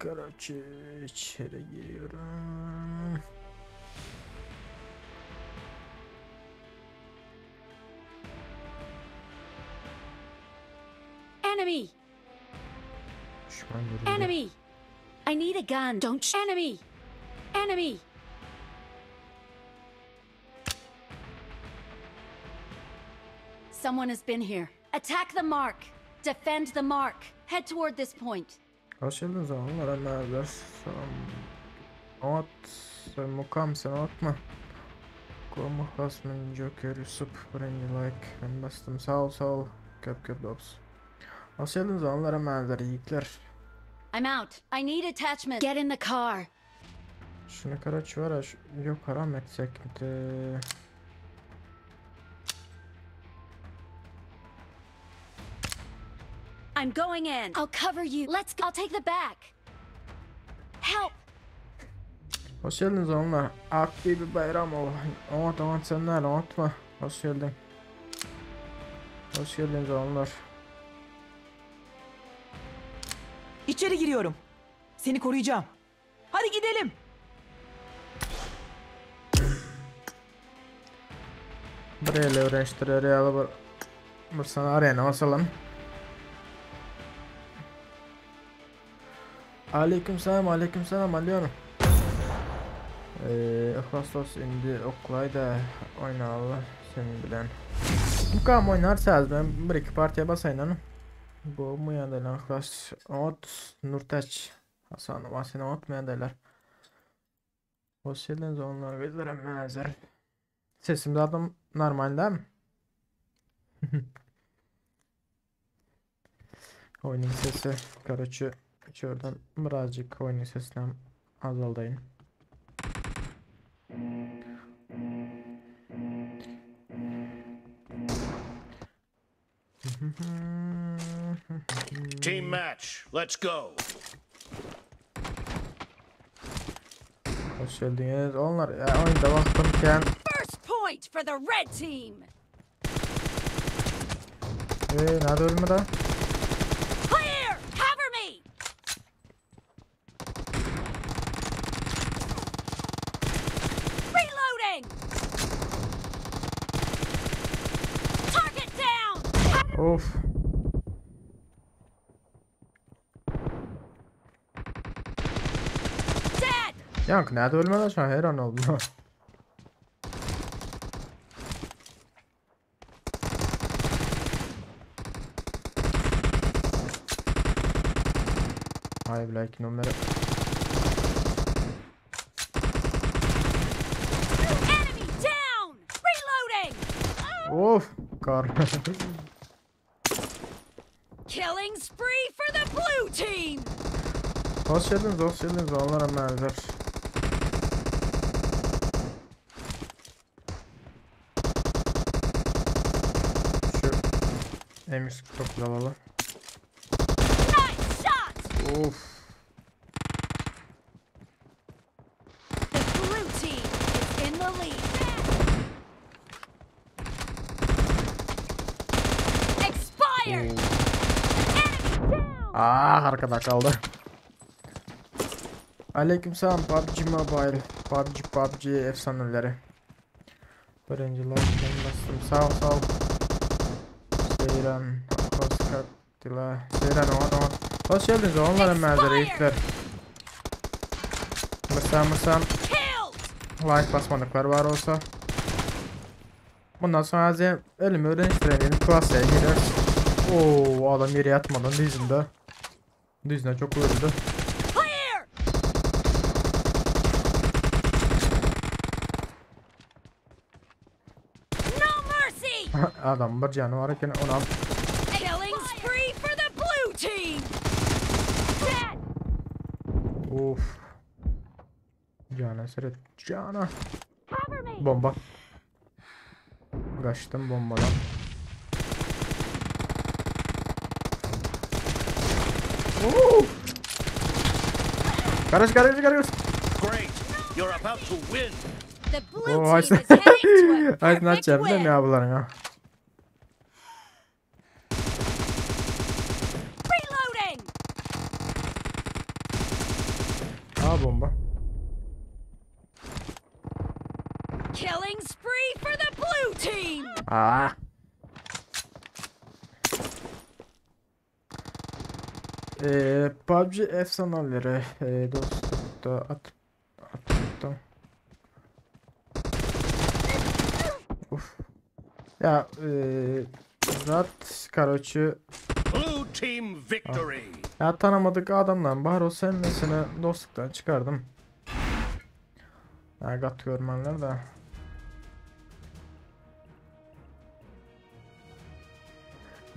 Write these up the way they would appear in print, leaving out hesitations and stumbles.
Короче, içeri giriyorum. Enemy! Düşman görüldü. Enemy! I need a gun. Don't sh- Enemy! Enemy! Someone has been here. Attack the mark. Defend the mark. Head toward this point. Hoş geldiniz onlar merhabalar. Salam. Ot, mukam sen atma. Komu Hasmin Joker Yusuf birinci like ben bastım sağ ol sağ ol. Köp köp dops. Hoş geldiniz onlara merhabalar yiğitler. I'm out. I need attachment. Get in the car. Şunu karaç var ya şu- yok haram etsek de. I'm going in. I'll cover you. Let's go. I'll take the back. Help! Hoş geldiniz onlar. Akbi Bayramov. Ot ot senler unutma. Hoş geldin. Hoş geldiniz onlar. İçeri giriyorum. Seni koruyacağım. Hadi gidelim. Buraya öğreniştirer ya bir bir sana arena basalım. Aleyküm selam, aleyküm selam alıyorum. Ee, Ihlas indi oklay da oynalı senin bilen. Mukam oynarsanız ben bir iki partiye basayım hanım. Bu mu ya Ihlas Ot Nurtaç Hasan Vasin unutmayan derler. Hoş geldiniz onlar bizlere mezer. Sesim zaten normal değil mi? Oyunun sesi короче şuradan birazcık oyunun sesini azaldayın. Team match. Let's go. Hoş geldiniz. Onlar ya, oyunda baktımken First point for the red team. Ee, nerede ölmedi? Clear! Cover me! Reloading! Target down! Of. Dead! Ya nerede ölmedi şu an hayran oldum. Hay like numara. Enemy down! Reloading! Of kar. Killing spree for the blue team! Hoş geldiniz, hoş geldiniz. Onlara benzer. Şu M149 alalım. Nice shot! Of. The blue team is in the lead. Expired! Enemy down! Ah arkada kaldı. Aleykümselam PUBG Mobile, PUBG PUBG efsaneleri. Birinci like ben bastım. Sağ ol sağ ol. Seyran, Hoskatila, Seyran o adam. Hoş geldiniz onlara menzeri ilkler. Mısam mısam Killed! like basmadıklar var olsa. Bundan sonra az elimi öğreniştirelim. Klasaya girer. Oo adam yere yatmadan dizinde. Dizine çok vurdu. Clear! No mercy! Adam bir canı var iken ona Killing spree for the blue team! Dead! Of. Cana seyret. Cana. Cover me! Bomba. Kaçtım bombadan. Oo! Karış karış karış. Great. You're about to win. The blue Oo, team ay is heading to a Ay perfect ne yapacağım win! ya bunların ha. Reloading! A bomba. Killing spree for the blue team. Ah. Ee, PUBG efsaneleri e, dostlukta at attım. Uf. Ya e, zat karoçi Blue team victory. Ya tanımadık adamdan Bahar olsa hemmesini dostluktan çıkardım. Ya gat görmenler de.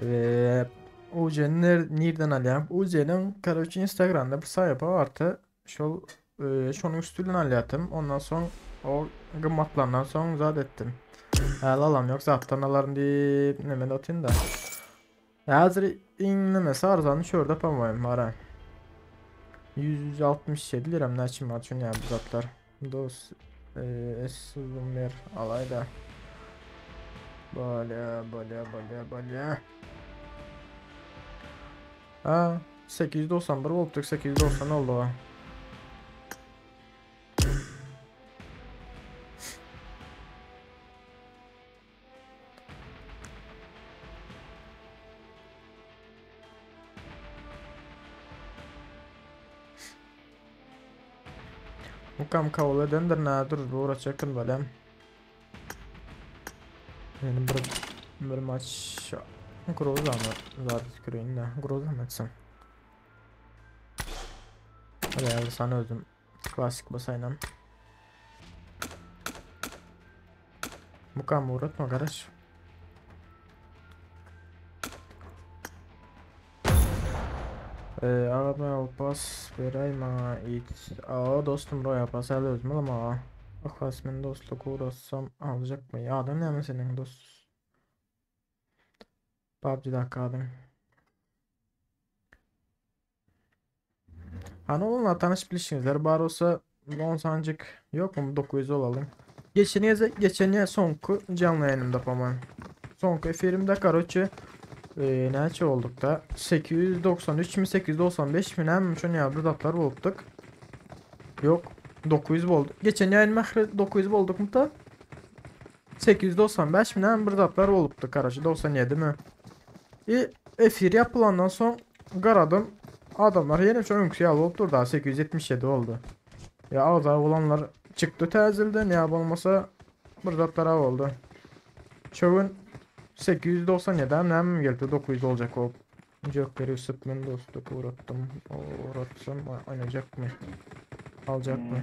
Ee, UC'nin nereden alýan? UC'nin karoçi Instagram'da bir sayfa vardı. Şol e, şonuň üstünden alýatym. Ondan soň o gymmatlandan soň zat etdim. Alam yok zatdan alarım diýip neme atayım da. Hazır iňlemesi arzany şurada pamoýum ara. 167 liram näçe var şunu ya bu zatlar. Dos e, S1 alay da. Bolya bolya bolya bolya. Ha 891 olduk 890 oldu o. Mukam kabul edendir nädir bu uğraşakın bolem. Yani bir bir maç Groza mı? Zaten küreyim de. Groza mı etsem? Hadi ya sana özüm. Klasik basayım. Mukam uğratma kardeş. Ee, Royal Pass berey maňa it. Aa dostum Royal Pass häli özüm alama. Ahlas men dostluk uğraşsam alacak mı? Ya adam näme senin dost? PUBG'daki adam. Hani onunla tanış bilişinizler bar olsa 10 sancık yok mu 900 olalım. Geçen yıl geçen yıl sonku canlı yayınımda paman. Sonku efirimde karoçi e, näçe olduk da 893 mi 895 mi ne mi şunu ya bir datlar olduk. Yok 900 oldu. Geçen yayın mahre 900 olduk mu da 895 mi ne bir datlar olupdu karoçi 97 mi? E, efir yapılandan son garadım adamlar yine şu önkü yağlı olup daha 877 oldu. Ya ağza olanlar çıktı tezilden ya olmasa bir datlara oldu. Şu 897 hem geldi 900 olacak o. Joker Yusuf ben dostluk uğrattım. Uğratsam oynayacak mı? Alacak mı?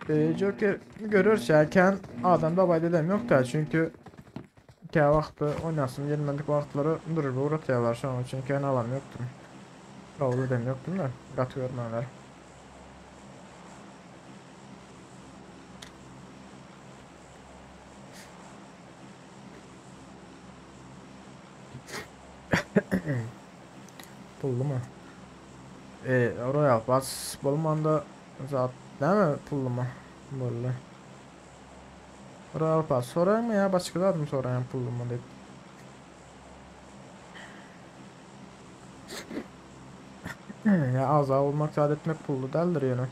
Ee, Joker görürsen adam da dedem yok da çünkü ki vaxtı oynasın gelmedik vaxtları durur uğratıyorlar şu an çünkü ben alam yoktum. Kabul edem yoktum da katı görmeler. Pullu mu? E, Royal Pass bolmanda zat değil mi pullu mu? Bolly. Royal Pass sorayım mı ya başka zat mı sorayım pullu mu deyip. Ya aza olmak zat etmek pullu değildir yani.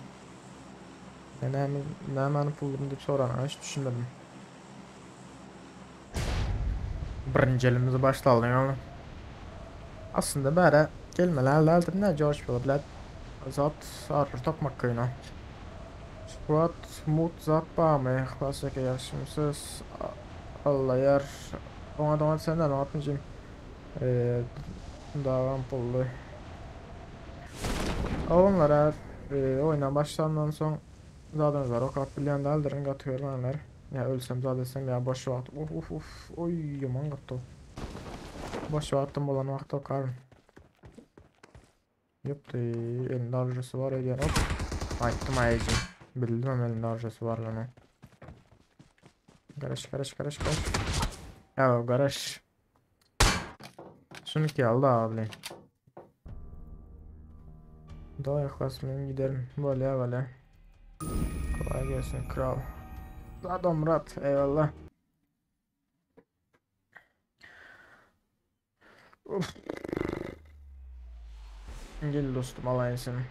Ne ne hemen pullu mu deyip soran hiç düşünmedim. Birinci elimizi başlayalım yani. Aslında bäre gelmelerlerdir ne George bilen zat arır tapmak köyüne. Suat mut zat bağımı klasik yaşımsız Allah yar ona da senden atmayacağım. Ee, davam pullu. Onlara e, oyuna başlandan son zaten var o kap bilen değildir katıyorlar. Ya ölsem zaten desem ya boş vakt. Uf uf uf. Oy yaman kattı. Boş vaktim olan vakti okarım. Yoktu elinde arjası var öyle hop. Aytdım ayıcım. Bildim ama elinde arjası var lan o. Garaj garaj garaj garaj. Ya garaj. Şunu ki aldı abi. Daha yaklaşmayayım gidelim. Böyle böyle. Kolay gelsin kral. Adam Murat eyvallah. Uf. Gel dostum alayım seni.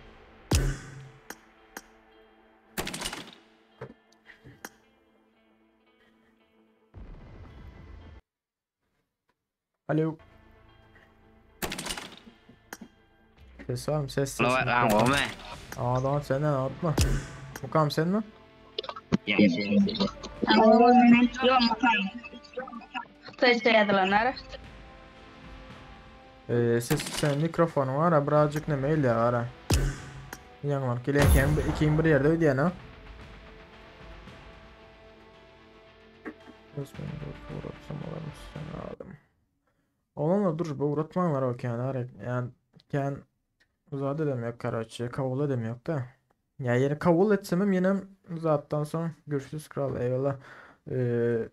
Alo. Ses var mı? Ses ses. Alo, lan mikrofon. gomy? Aa lan senden atma. Mukam sen mi? Hytaýça ýazylanlar. Ee, ses sen mikrofonun var ha birazcık ne mail ya ara. Ýaňlanyp gelýän ikiň bir ýerde öýdýän ha. Olanlar dur bu uğratmaňlar o kän ara. Yani kän uzat edem yok karoçe kabul edem yok da. Ya yeni kabul etsemem yine zattan soň görüşürüz kral eyvallah. Ee,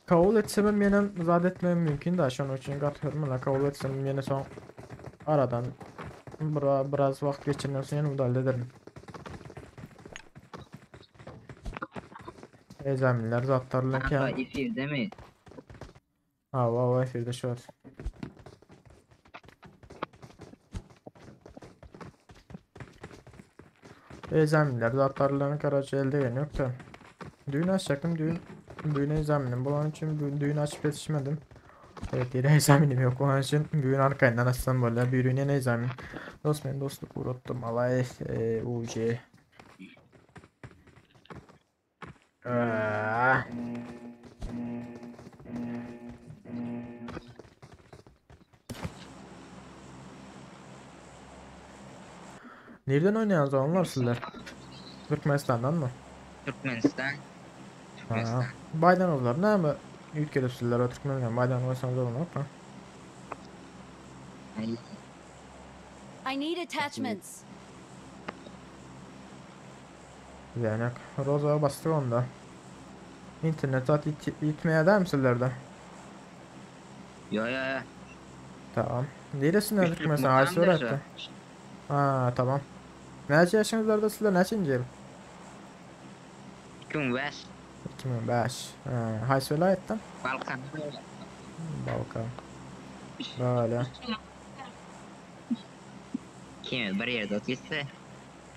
kabul etsemem yine zat etmem mümkün da şonuň üçin gaty hörmüne kabul etsem yine soň aradan bira, biraz wagt geçenden soň ýene müdahale ederim. Ezaminler zatlar bilen Kanka kän. efirde mi? Ha, va efirde şu var. Ezaminler zatlar bilen karaç elde gen yok da. Düğün açacaktım düğün. Düğün ezaminim bulan için düğün, düğün açıp yetişmedim. Evet yine ezaminim yok onun için düğün arkayından açsam böyle bir düğün yine ezamin. Dost ben dostluk uğrattum alay e, UC. Ah. Nereden oynayan onlar sizler? Türkmenistan'dan mı? Türkmenistan. Ha. Türkmenistan. Baydanovlar ne mi? Yük gelip sizler o Türkmenistan Baydanov oysanız olmaz mı? Ay, I need attachments. Yani Roza'ya bastık onda. İnternet zaten it, itmeye der mi sizlerde? Yo yo yo. Tamam. Neresinden Üçlük Türkmenistan? Aysı mukamdır öğretti. Ha tamam. Neçe yaşınızlarda sizler neçinci yıl? 2005. 2005. Ha, haysi vilayetten? Balkan. Balkan. Böyle. Kimi bir yerde otursa.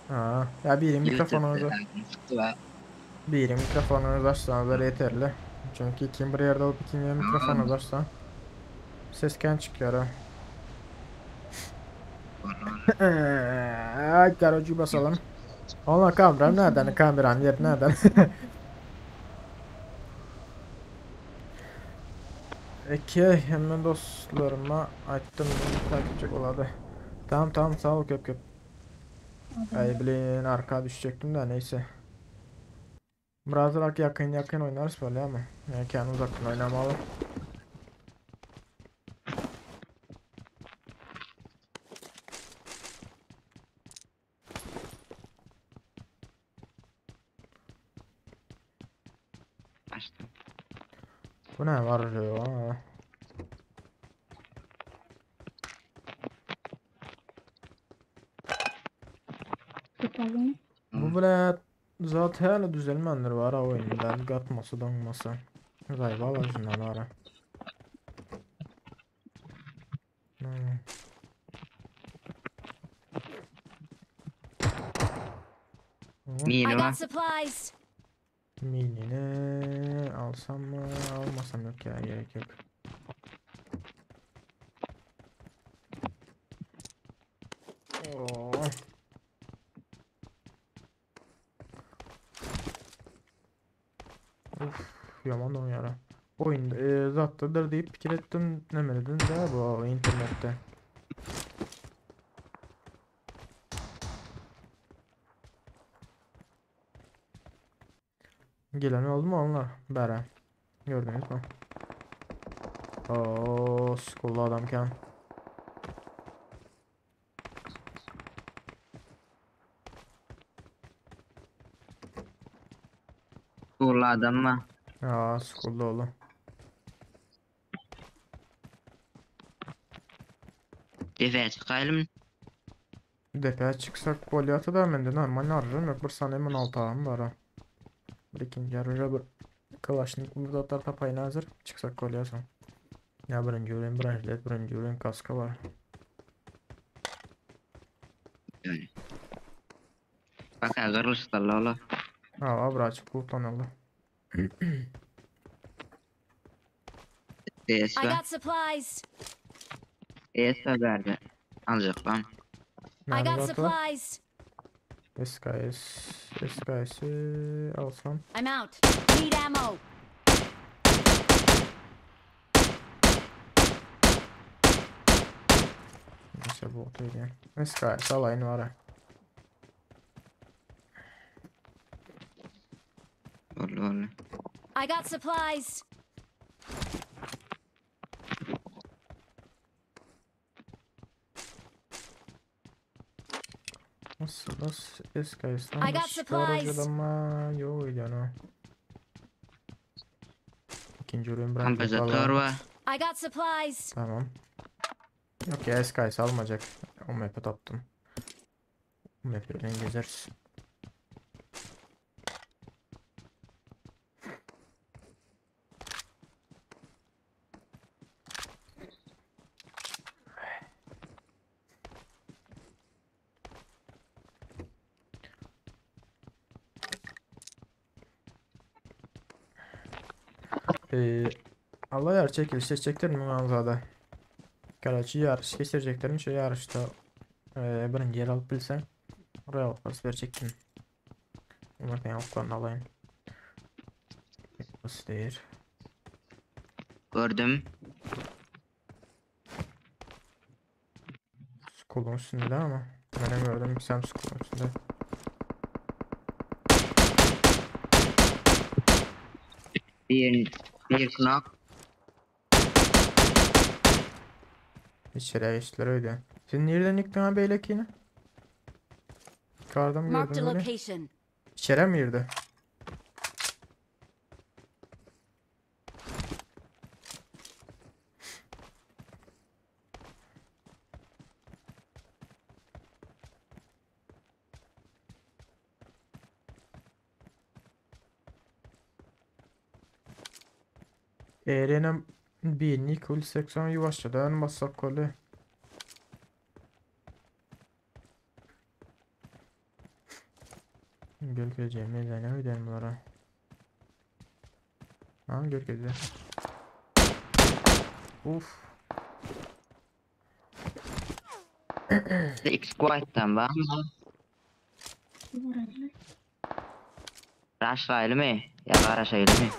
Ha, ya biri mikrofonunuzu biri mikrofonunuzu açsanız yeterli. Çünkü kim bir yerde olup kim mikrofonunuzu açsa ses kan çıkıyor ha. Ay garajı basalım. Ola kameram nereden? Kameram yer nereden? Eki hemen dostlarıma açtım takipçi oladı. Tamam tamam sağ ol köp köp. Ay bilin arka düşecektim de neyse. Biraz yakın yakın oynarız böyle ama. Yani kendi uzaktan oynamalı. Açtım. Bu ne var ya? Bu bile zaten düzelmendir var ha oyundan katması donması. Zayva şundan ara. Hmm. I Mini got var. supplies. Minini alsam mı almasam yok ya gerek yok. Oo. Uf, yaman don yara. Oyun e, zattıdır deyip fikir ettim demeledin de bu internette. Gelen oldu mu onlar? Bere. Gördünüz mü? Oo, skullu adamken. Uğurlu adam mı? Aa, skullu oğlum. Defe çıkayalım. Depeye çıksak Goliath'ı da bende normal ararım yok. Bir saniye hemen altı ağım var ha. Bir ikinci arıca bir Kalaşnikov burada tapayına hazır. Çıksak Goliath'a. Ya birinci ürün birinci birinci ürün kaskı var. Yani. Bak ağırlaştılar ola. Ha birazcık kullanıldı. DS I bar. got supplies. DS bar bärde. Aljaklam. I Näme got zat var? supplies. SKS, SKS'i alsam. I'm out. Need ammo. Neyse bu otoyu SKS alayın var ha. Boldy boldy. I got supplies. Nasıl nasıl SKS'den I got başka supplies. aracılama yok öyle no. İkinci ürün bıraktık Kompozatör valla. bar. I got supplies. Tamam. Yok ya SKS almayacak. O map'i taptım. O map'i bilen gezeriz. Ee, Allah yer çekiliş seçecekler mi Manzada? Karaçi yarış geçireceklerim şu yarışta birinci yer alıp bilsen Royal Pass verecektim. Umarım ben oklarını alayım. Nasıl değil? Gördüm. Skulun üstünde ama ben gördüm sen skulun üstünde. Bir knock. İçeriye geçtiler öyle. Sen nereden yıktın abi beylekini? Yukarıda mı Marked gördün a öyle? location. İçeri mi girdi? Eğrenem bir Nikol 80 yuvaşçadan bassak kolu. Görkezeceğim ne öderim bunlara. Ha görkezdi. Uf. X Quiet'tan bar mı? Rushlayly mi? Ya garaşaýly mi?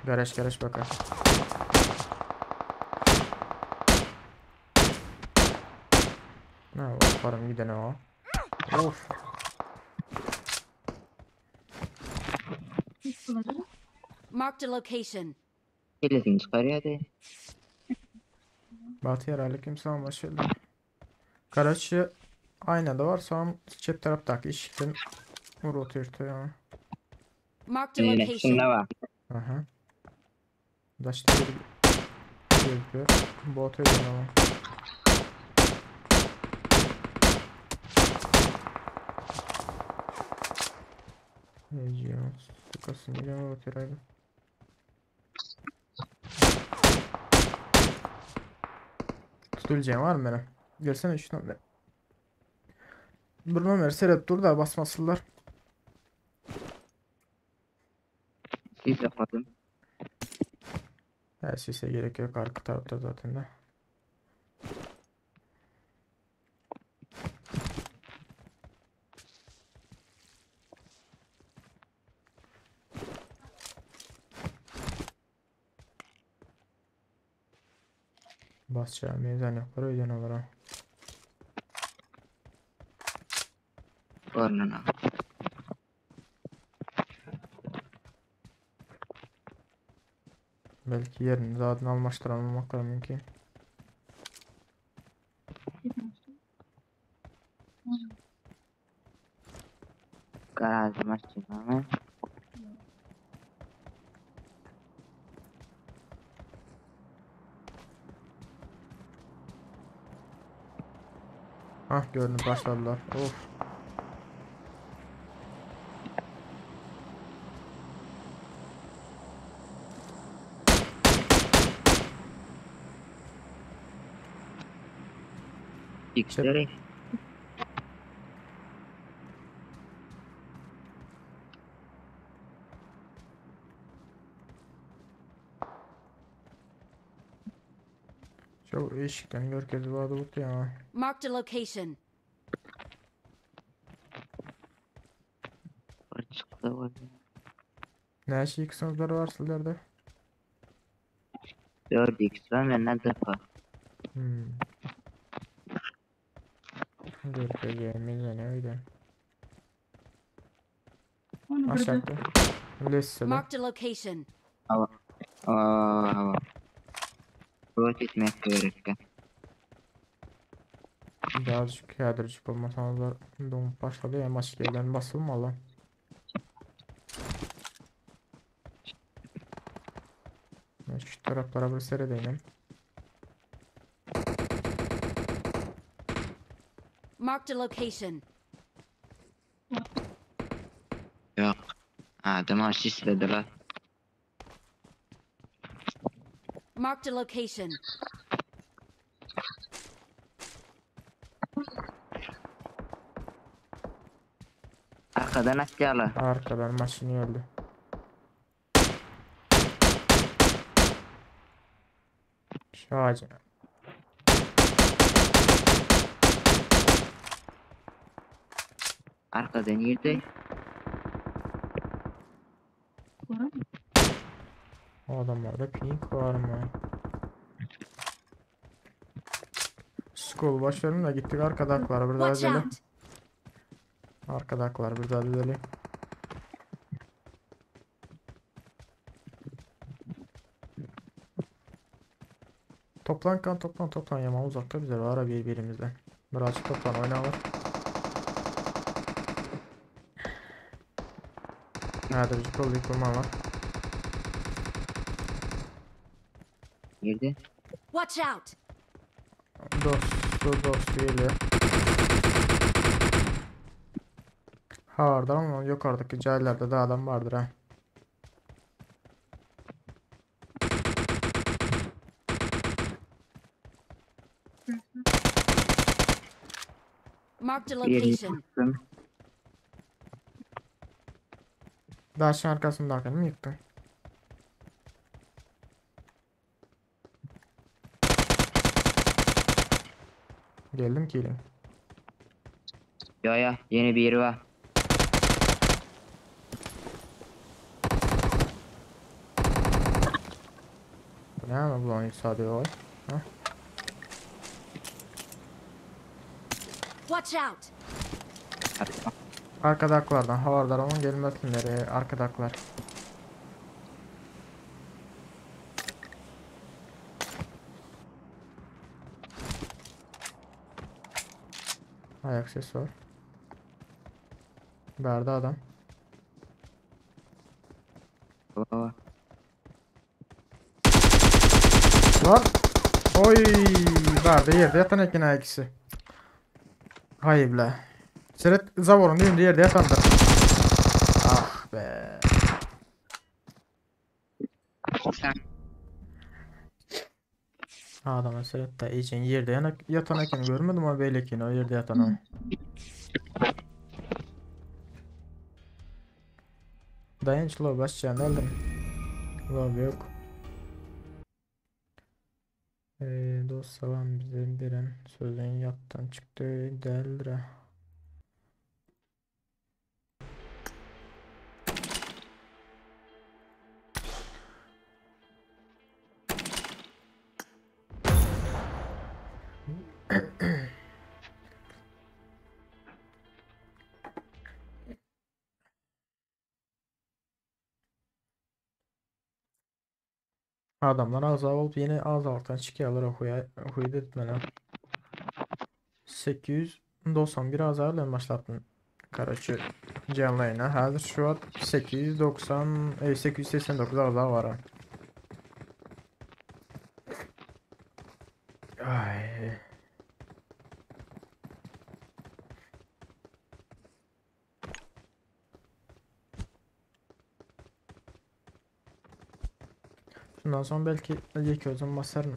Garaj garaj bakar. Ne var gidene o. Of. Marked a location. Kellesini çykarýardy. Bahtiyar aleyküm selam hoş geldin. Karaçı aynada var. Sağ çep taraftaki işikten vur oturtu ya. Marked a Ýene location. şunda bar. Aha. Daşta bir gözüküyor. Bot öyle ama. Ne diyor? Sukasını ne oturaydı. Tutulacağım var mı benim? Gelsene şuna be. Bir nomer seret dur da basmasınlar. Hiç yapmadım. Her sese gerek yok arka tarafta zaten de. Basacağım mezan yok. Öyle olarak. Görünen Belki yerini zaten almaştıramamak mümkün. Garajda maşyn var. Ah gördüm başladılar. Of. X'leri. Şu işikden görkezip adı but ya. Marked a location. Bir çyksa bolýar. Näçe X'ňizler var sizlerde? 4x var menden defa. Hmm. Görkezeceğimiz ne öyle. Onu bir de Aşağıda. Listede. Marked a location. Aa, aa. Rot etmek gerekli. Birazcık yadırıcı olmasanız donup başladı ya maç gelen basılmalı. Ben Şu taraflara bir seyredeyim. Marked a location. Yok. Adam aşislediler. Marked a location. Arkadan atýarlar. Arkadan maşını öldü. Şu ağacı. Arkadan girdi. O adamlarda pink var mı? School boş verin de gittik arkadaklara bir daha Watch edelim. out! Arkadaklar bir daha edelim. Toplan kan toplan toplan yaman uzakta bize var birbirimizden. Birazcık toplan oynayalım. Nerede bir kol yıkılma var. Girdi. Watch out! Dostu dostu geliyor. Ha vardır ama yukarıdaki cahillerde de adam vardır ha. Marked a Birini location. tuttum. Daşın arkasındakini mi yıktın? Geldim ki ilim. Yo yo yeni biri var. Bu ne ama bulan yükseldi o. Watch out! Arka. Arkadaklardan havardar ama gelmesinler arkadaklar. Ayak sesi var. Verdi adam. Baba. Lan! Oy! Verdi yerde yatan eken ha ikisi. Hayır bile. Seret Zavor'un düğünde yerde yatandır. Ah be. Sen Adama Seret de iyice yerde yanak, yatan eken görmedim ama belki o yerde yatan o. Dayanç lo başlayan aldım. Love yok. Dost salam bize biren sözün yattan çıktı delre. Adamlar az olup yine az alttan çıkıyorlar okuya okuyu dedirtmene. 891 azarla başlattım. Karaçı canlı yayına. Hazır şu an 890 889 azar var ha. Ay. Şundan sonra belki ilk özüm basarım.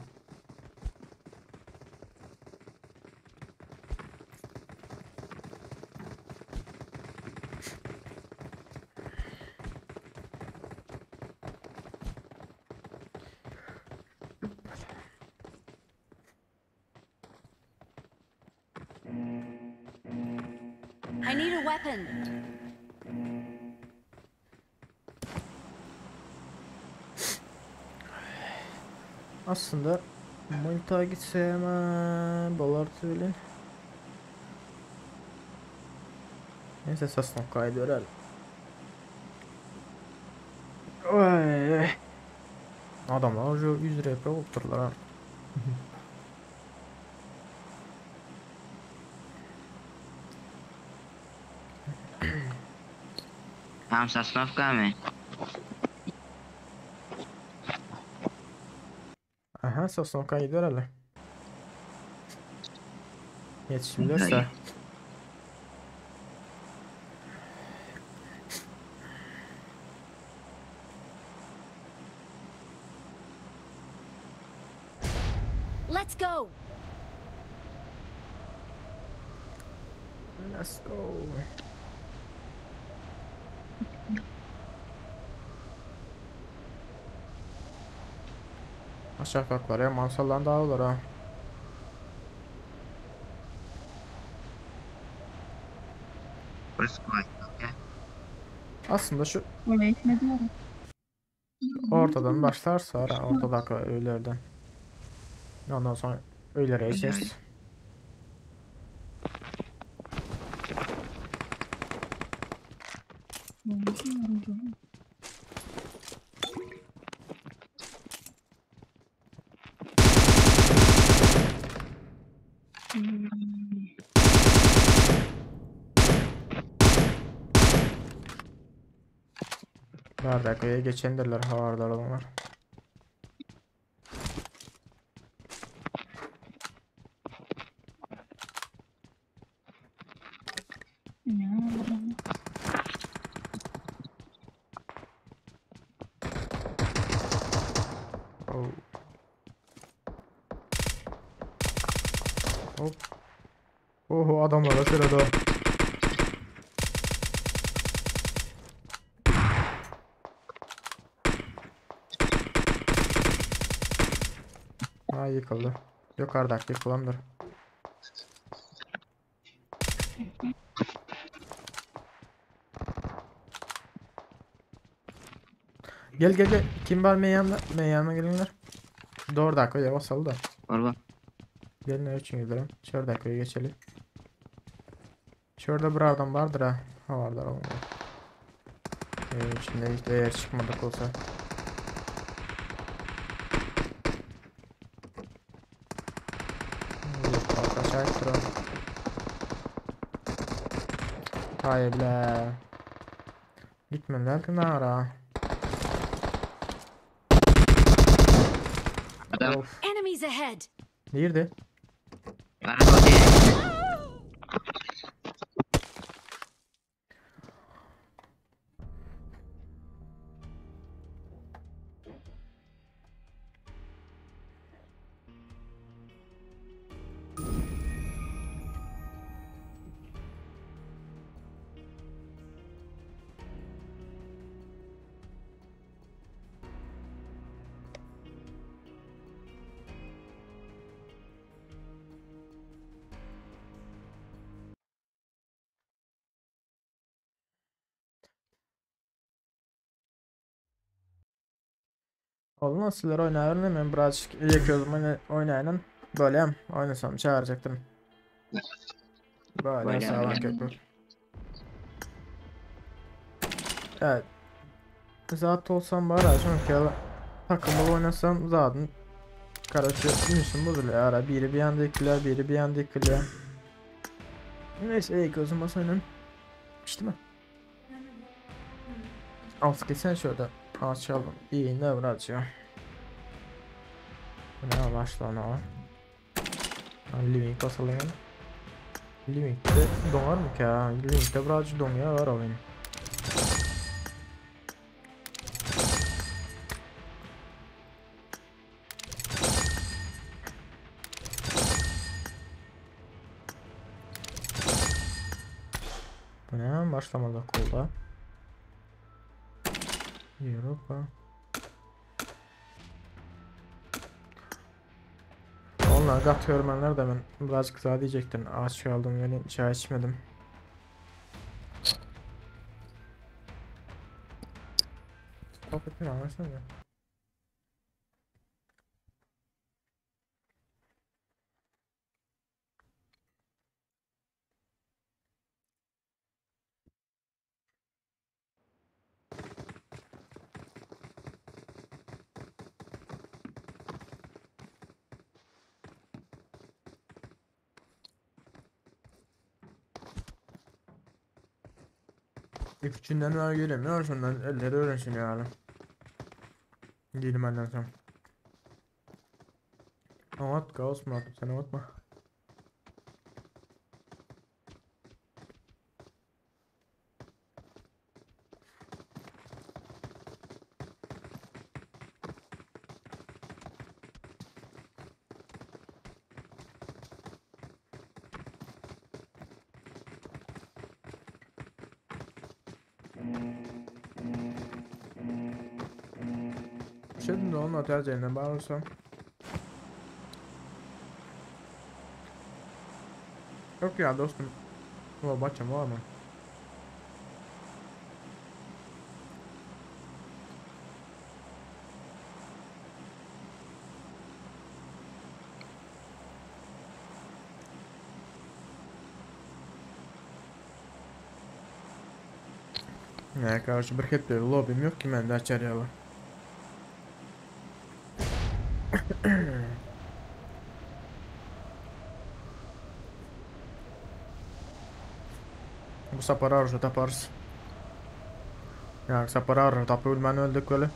I need a weapon. Aslında Monta gitse hemen bolar tüylün. Neyse Sosnovka'yı görelim. Oy. Adamlar şu 100 RP olupdurlar ha. Tam Sosnovka mı? Aha Sosnovka giderler. Yetişirlerse. Let's go. Let's go. Aşağı kalklar ya mansaldan daha olur ha. Burası kolay. Aslında şu Oraya gitmediler. ortadan başlarsa ara ortadaki öylerden. Ondan sonra öylere geçeriz. Bardakaya geçendirler havardar olanlar. Ne? Oh. Hop. Oho adamlara sırada. Ha yıkıldı. Yukarıdaki yıkılandır. Gel gel gel. Kim var benim yanımda? Benim yanıma gelinler. Doğru dakika ya basalım da. Orba. Gelin için gidelim. Şöyle dakikaya geçelim. Şurada bir adam vardır ha. Ha vardır olmalı. İçinde hiç eğer çıkmadık olsa. Yok, kaçayıp o. Hayır bile. Gitmediler ki nara. Adam Of. Enemies ahead. Nerede? araba değil. Oğlum sizler oynayarım ben birazcık iyi gözüm oynayın. Böyle oynasam çağıracaktım. Böyle Böyle sağlam öyle. köpük. Evet. Zat olsam bari çünkü takımlı oynasam zaten Karaçı ünsüm bozuluyor ara biri bir yanda yıkılıyor biri bir yanda yıkılıyor. Neyse iyi gözüm oynayın. İşte mi? Alt geçsen şurada açalım. İyi ne bırakıyor. Bu ne başla o? Living basalım yani. Living'de donar mı ki ya? Living'de birazcık donuyor var oyun. Bu ne? Başlamadı kolda. Europa. Onlar gat görmenler de ben birazcık daha diyecektim. Aç kaldım yani çay içmedim. Top etmem aslında. İlk üçünden var giremiyor, sondan elleri öğrensin yani. Giyelim benden sonra. Amat kaos mu sen unutma. Şimdi onun otel bağırsam. Yok ya dostum. Bu bakacağım var mı? Ne karşı bir hep bir lobim yok ki ben de açar ya. Bu sapar arzu taparız. Yani sapar arzu tapı bilmem öldük öyle.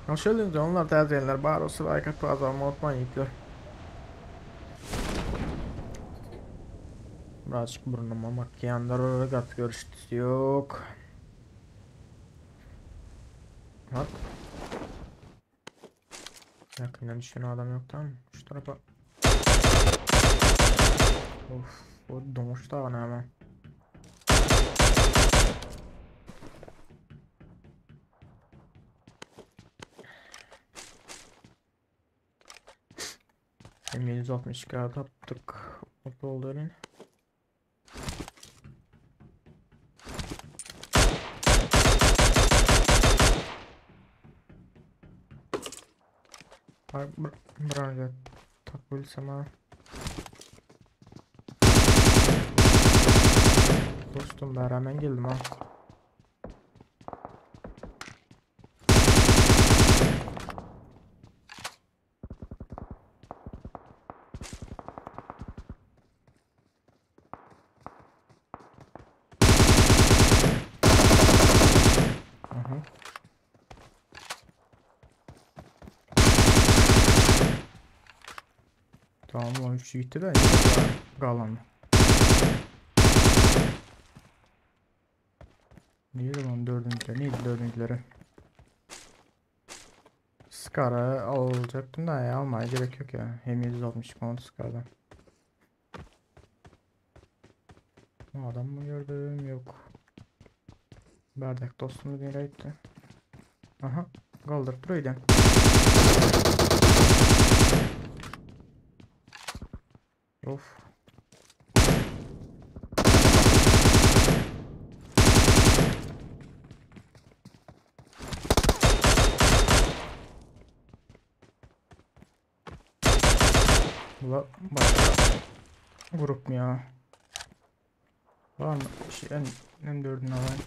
Hoş geldiniz onlar tercihler bar olsun like atıp azalma unutmayın yiğitler. Birazcık burnuma makyanlar olarak at görüştüsü yok. Bak. Yakından düşen adam yok tamam? Şu tarafa. Of, o domuz da var hemen. M762 taptık. Mutlu oldu elin. Bırak tapabilsem ha. Dostum ben hemen geldim ha. Aha. Tamam 13 gitti de qalan. Neydi lan dördüncüleri? Neydi dördüncüleri? Scar'ı alacaktım da ya almaya gerek yok ya. Hem 760 puan Scar'dan. Adam mı gördüm? Yok. Bardak dostumuz nereye gitti? Aha. Kaldırıp duruyor. Of. Bula başka grup mu ya? Var mı? Şey, en dördünü alayım.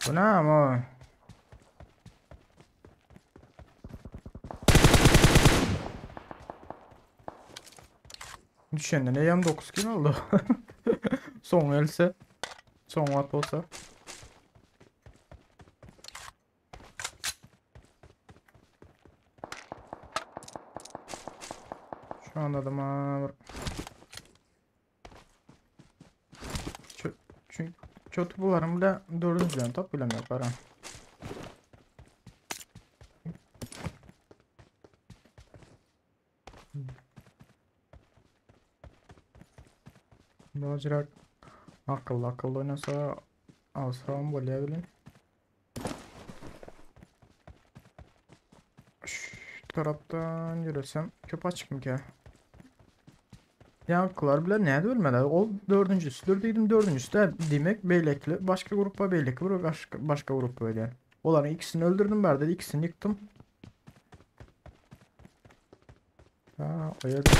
Bu ne ama? Düşende ne yem 9 kim oldu? Son else. Son at olsa. Şu anda adama Çünkü kötü bularım bile dördüncüden top bilemiyor para. Birazcık akıllı akıllı oynasa alsam bolýar bilen. tarapdan ýöresem köp açykmyka? Ýaňkylar bilen nädip ölmedi? Ol dördünjisidir diýdim, dördünjisi däl. Diýmek, beýlekili başga gruppa, beýleki bir başga, başga gruppa öýdýän. Olaryň ikisini öldürdim bärde, ikisini ýykdym. Ha, o ýerde.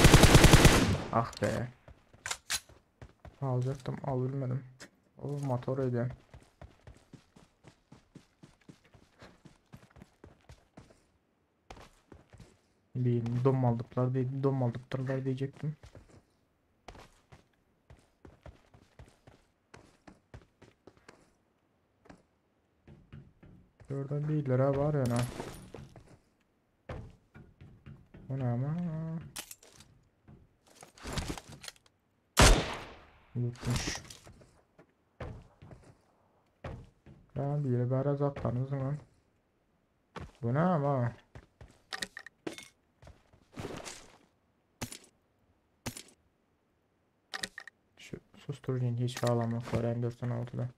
Ah be. Aljaktym, al bilmedim. O motor öýdýän. Birini domaldyplar diý, domaldypdyrlar diýjekdim. Şurada birileri bar ýöne. Bu näme? Ýutmuş. Ya biri bäri zatlaryny zyňan. Bu näme? Şu susturucuny hiç halamok var M416'da.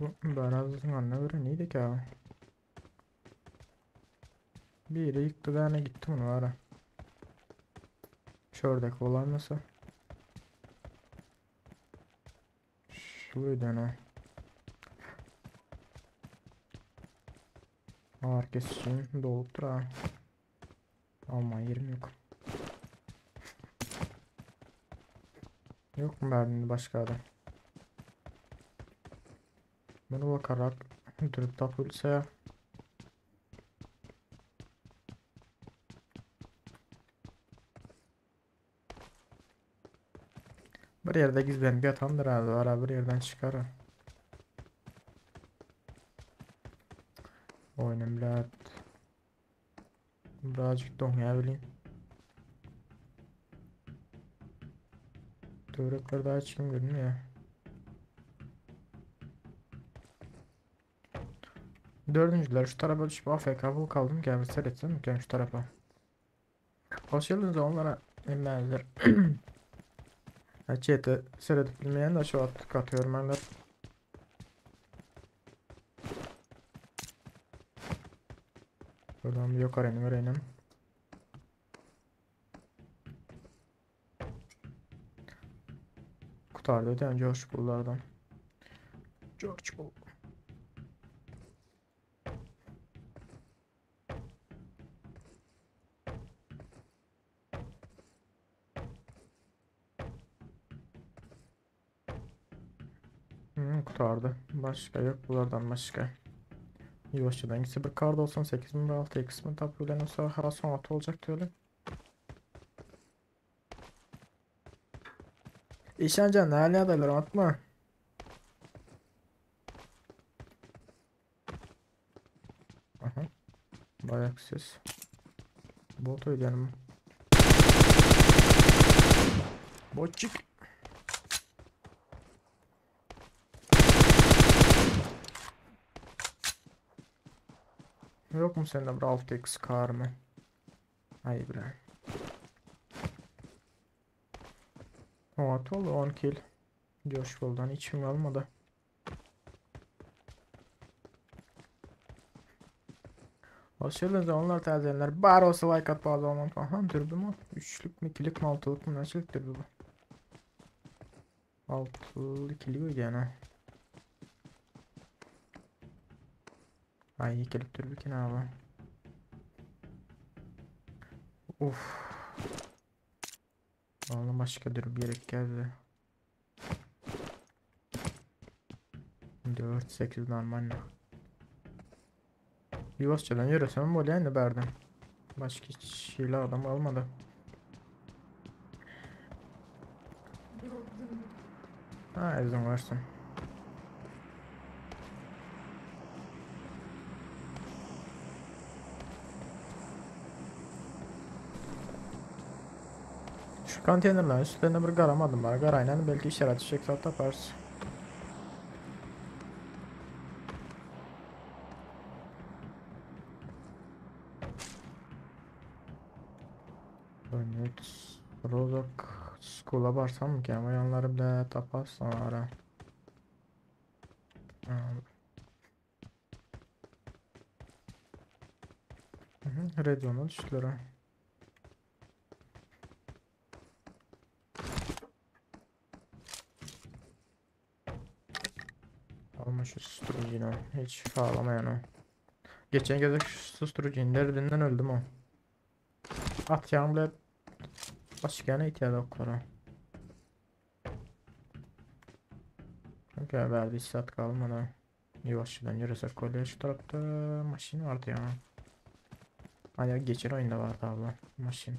Bu bäri zyňanyna göre neydi ki abi? Biri ýykdy däne gitdi muny bara. Çördek bolaýmasa. Şu öýden o. Ağır kesişim dolupdyr ha. Alma ýerim ýok. Ýok mu bärinde başga adam? Bunu bakarak durup tapylsa. Bir ýerde gizlenip ýatandyr abi, ara bir ýerden çykar. Oýnum bilet. Birazcık doňýar bilin. Töwerekler daha hiç kim görünmüyor. Dördüncüler şu tarafa düşüp AFK bul kaldım ki abi seyretsem mi şu tarafa. Hoş geldiniz onlara emmenler. Chat'e seyredip bilmeyen de şu attık atıyorum ben de. Buradan bir yukarı inim öğrenim. Kurtardı öden George Bull'lardan. George Bull. Kurtardı. Başka yok bulardan başka. Yavaşçadan gitse bir kar 98 mi 6 x mi tapılan olsa hara son atı olacak öyle. İşancan hala adaylar atma. Aha. Bayak ses. Bot ödeyelim. Botçuk. Yok mu sende bir 6x kar mı? Ay bre. O oldu 10 kill. Josh Bull'dan hiç kim almadı. Hoş geldiniz onlar täzelenler. Bar olsa like at bazı olmam. Aha dürbü mü? Üçlük mü, ikilik mi, altılık mı? Nasıl dürbü bu? Altılı ikilik yani. Ay ikilik dürbü ki ne abi? Uf. Vallahi başka dürbü gerek geldi. 4 8 normal ne? Yuvasçadan yürüsem bolýan da bärden. Başka hiç şeyle adam almadı. Ha izin versin. Şu konteynerlerin üstlerine bir garamadım var. Garayla belki işaret çiçek taparız. Evet. Rozok School'a barsam mı ki ama yanları bile taparsan ara. Red zone'a düşdüler ha. Alma şu susturucunu. Hiç ağlamayan o. Geçen gezek şu susturucunun derdinden öldüm o. Atýan bile başga ihtiyacı oklara. Okey, verdi saat kalmadı. Yavaşçıdan yürüsek kolye şu tarafta maşin vardı ya. Hani geçen oyunda vardı abla maşin.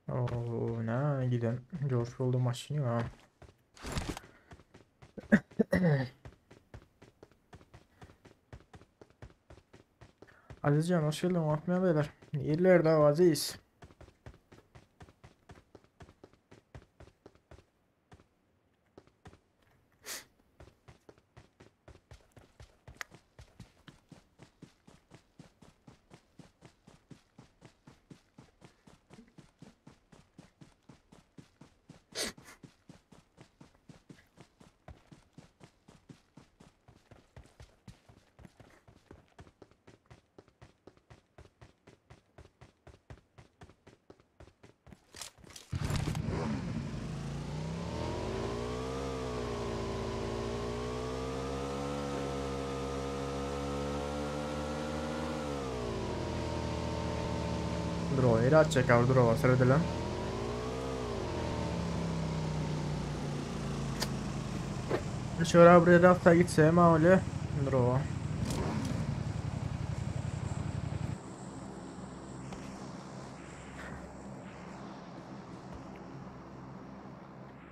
Oo ne giden George oldu maşini ya. Azizcan hoş geldin Atmayan beyler. İyiler de Aziz. Dur o yeri atacak abi dur o seredelim. Şöyle buraya rafta gitse öyle. Dur o.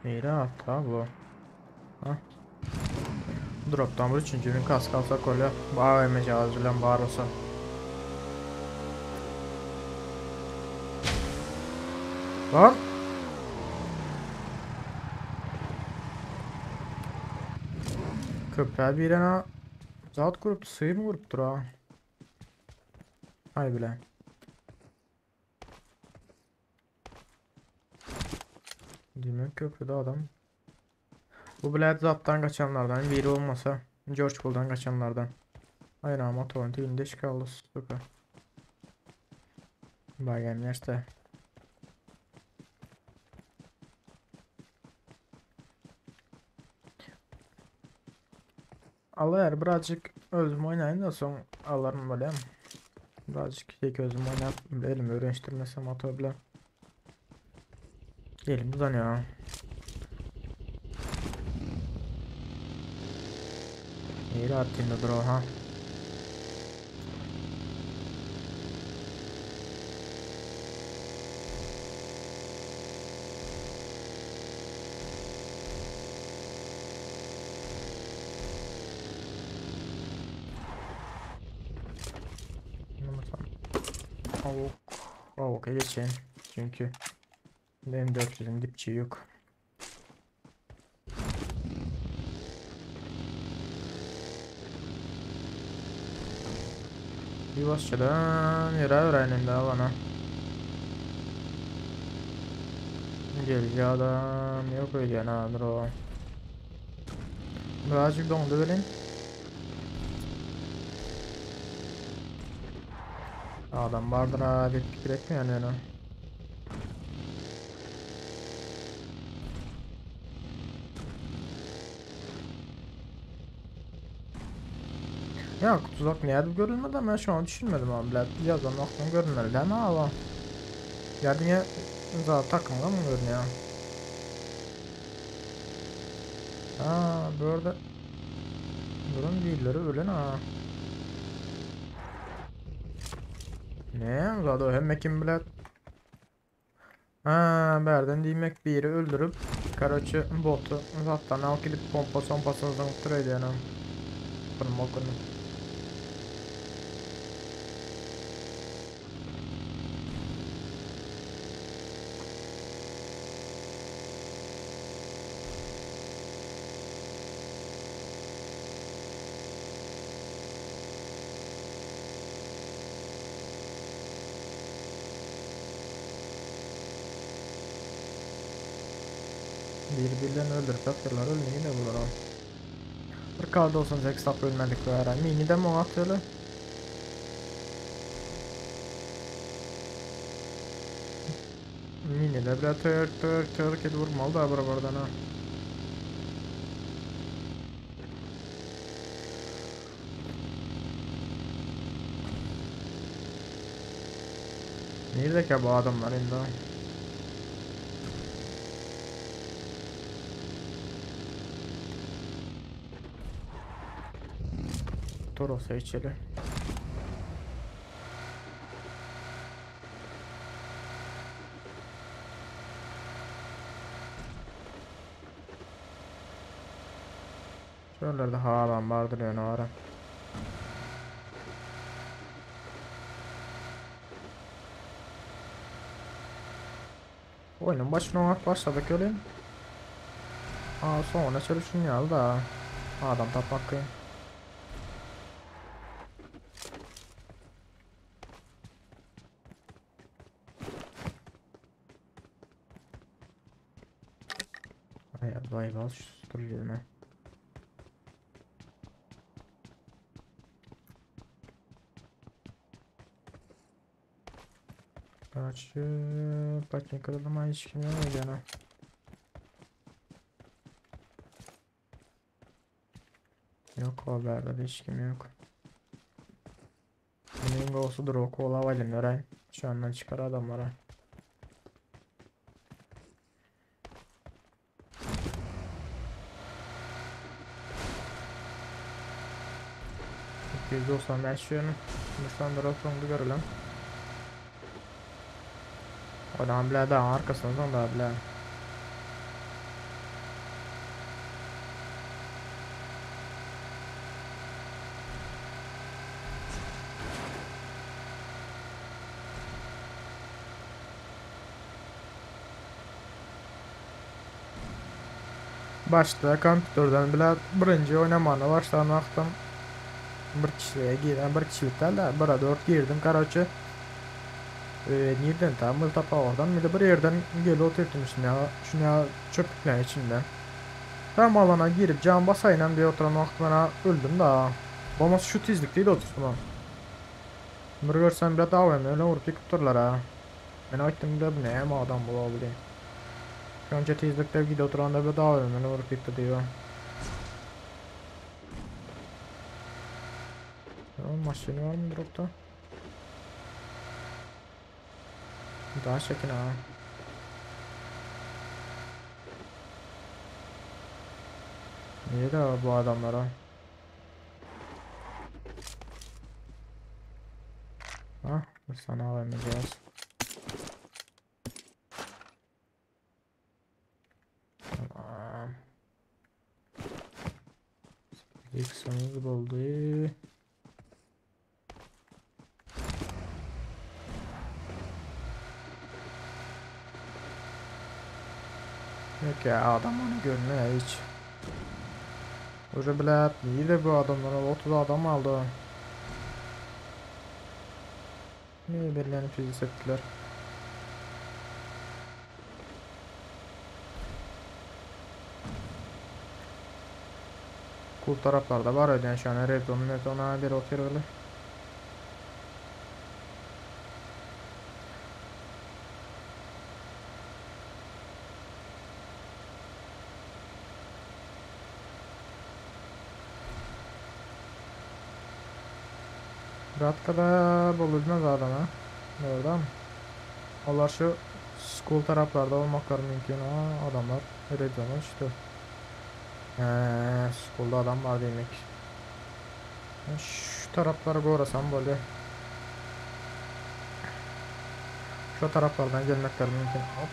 Neyre attı abi bu? Ha? Drop'tan bu üçüncünün kask alsak öyle. Bağ AVM bilen bar olsa. Lan. Köpeğe birine zat kurup sıyır mı kurup ha? Ay bile. Demek köprüde adam. Bu bilet zattan kaçanlardan biri olmasa George Bull'dan kaçanlardan. Aynen ama torrenti indeş kaldı süper. Bagam nerede? Allah birazcık özüm oynayın da son alırım böyle. Birazcık tek özüm oynayıp elim öğreniştirmesem ata bile. Elim uzanıyor. Neydi attığında bro ha? Avuk. Avuk'a geçeyim. Çünkü M400'ün dipçiği yok. Bir başladan yere öğrenin daha bana. Gelici adam yok öyle ha bro. Birazcık dondu verin. Adam vardır ha bir fikir etmiyor yani. Ya tuzak nerede görünmedi ama şu an düşünmedim abi. Birazdan aklım görünmedi değil mi abi? Ya diye zaten takımda mı görünüyor? Ha bu arada Bunun birileri ölen ha. Ne? Zaten hemme kim bilir. Ha, berden demek biri öldürüp Karaçı botu zaten al gidip pompa pompasını zıngıttırıyordu yani. Bunun bokunu. Bir-birlerini öldürip ýatyrlar öl nirde bular ol. Bir K98 tapyp ölmedik bäri. Mini de muňa atýarlar. Mini de bile tök tök tök edip vurmaly da bir birden ha. Nirdeki bu adamlar indi? Toros'a içeri. Şuralarda havalan vardır yani ara. Oyunun başına oňat başladyk welin. Aa, soňuna çenli şuny ýaly da adam tapmak kyn. Ay vay vay şu dur yerine. Kaçı patnikada hiç kim yok gene. Yok o berde hiç kim yok. Neyin olsa o kola valim öğren. Şu andan çıkar adamlara. %95 yönü. Hindistan drop görelim. Adam bile daha arkasından da bile. Başta kompüterden bile birinci oynamana başlayan wagtym bir kişiliğe girdim, bir kişilik däl de, bire dört girdim karoçe. Nirden tam bir tapawardan bir de bir yerden gelip oturdum şuna, şuna çöplüklerin içinde. Tam alana girip can basayla diye oturan wagt bana öldüm da. Bolmasa şu tizlikde oturdum. Bir görsem bile AVM öyle vurup yıkıp durlar ha. Men aýtdym da bu näme adam bu diye. Önce tizlikde gidip oturan da bir AVM öyle vurup yıktı diyor. Ya, maşını var mı dropta? Daha çekin ha. Niye de bu adamlara? Ha, bir sana alamayacağız. Tamam. X'imiz boldy. Yok ya adam onu görmüyor hiç. Уже блядь, neydi bu adamlar? 30 adam aldı. Niye birilerini fizik ettiler? Kul taraflarda var öden şu an Red Zone, Red Zone'a bir otur öyle. Ratkada bulunmaz adama. Doğru mı? Onlar şu school taraflarda olmakları mümkün. Aa, adamlar Red Zone'a düştü. School'da adam var demek. Ben şu taraflara gorasam böyle. Şu taraflardan gelmekleri mümkün. Hop.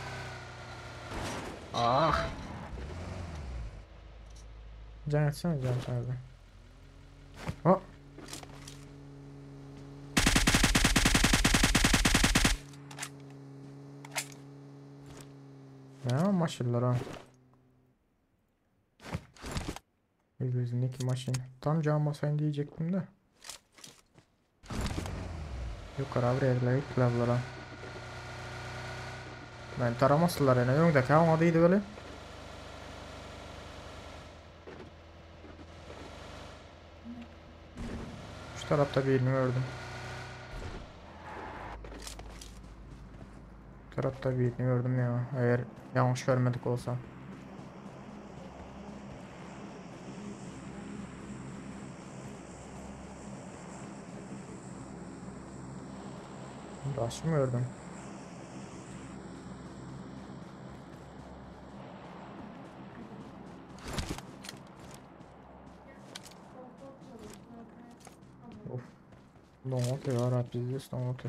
Ah. Can etsene can sen de. Hop. Ya maşallah. Yüzündeki maşin. Tam cam basayım diyecektim de. Yukarı bir yerlere gittiler bunlara. Ben taramasınlar yani. Öndeki ama değildi böyle. Şu tarapda birini gördüm. Şu tarapda birini gördüm ya. Eğer yanlış görmedik olsa. Daş mı gördüm? Of. Doňat ýa bizdes doňat.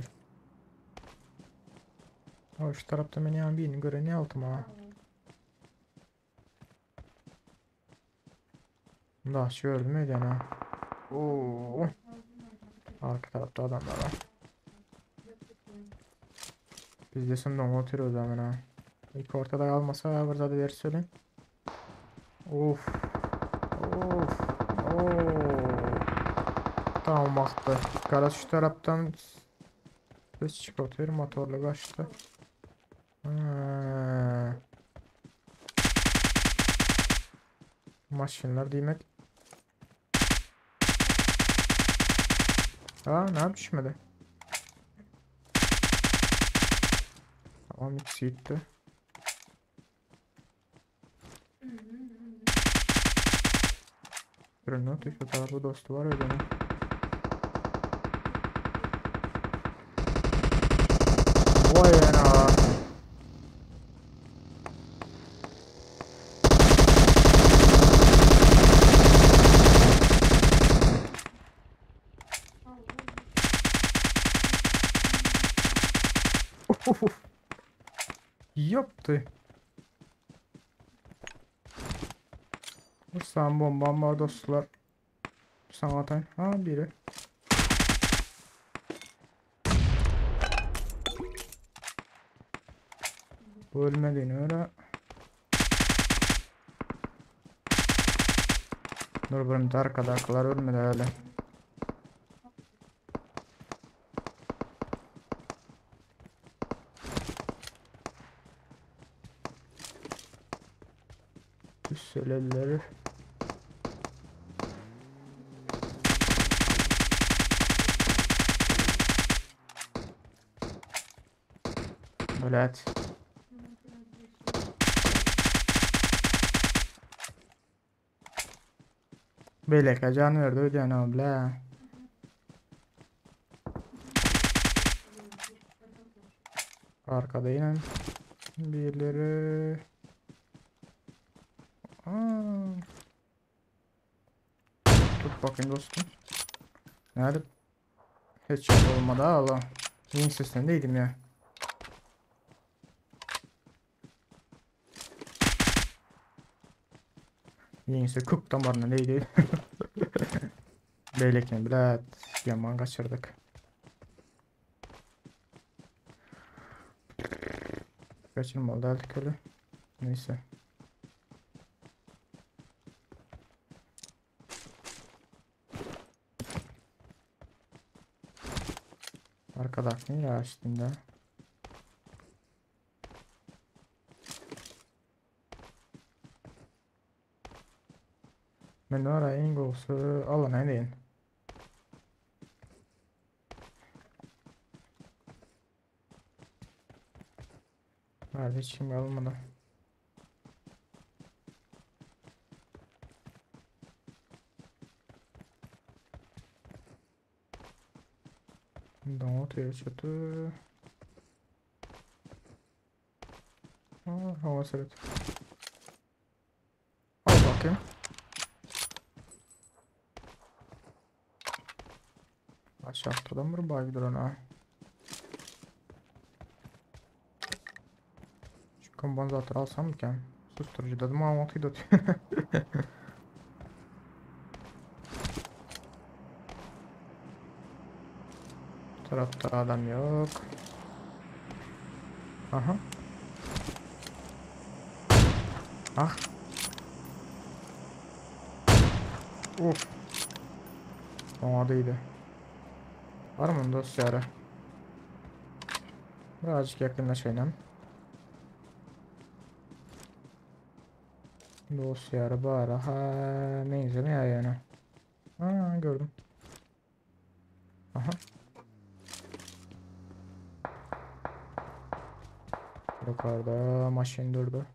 Ha şu tarapda men ýan birini gören ýaltym ha. Daş gördüm öýden ha. Oo. Arka tarapda adamlar var. Bizde son doňat o zaman ha. İlk ortada kalmasa bir zat eder söyleyin. Of. Of. Oo. Tamam wagtda. Garaz şu tarapdan ses çykyp otyr, motorly gaçdy. Ha. Maşynlar diýmek. Aa, ne düşmedi? Tamam, ikisi gitti. Görün şu tarafı dostu var öyle mi? Vay ana. Yaptı. Bir bombam var dostlar. Sana atayım. Ha biri. Bu ölmediğine öyle. Dur buram arkadakiler ölmedi öyle. Düsselerleri. Bilet. Beýleki jan berdi öýdýän o bile. Arkada yine birileri. Aa. Tut bakayım dostum. Nerede? Hiç olmadı Allah. Yeni sesindeydim ya. Ýeňse kök damarına neydi? Beýlekini bilet yaman kaçırdık. Kaçırmalı derdik öyle. Neyse. Arkadaki ya üstünde. Men ara iň gowusy alana deýin. Nerede hiç kim kalmadı. Doňat çötü. Aa, hava seret. Al bakayım. Aşağıdan bir bay duran ha. Şu kompensator alsam mı ki? Susturucu dedim ama altıyı da Tarafta adam yok. Aha. Ah. Uf. Oňadıydı. Var mı dosyara? Birazcık yakınlaşayım. Dosyara bara ha menzilme yani. Ha gördüm. Aha. Yukarıda maşin durdu.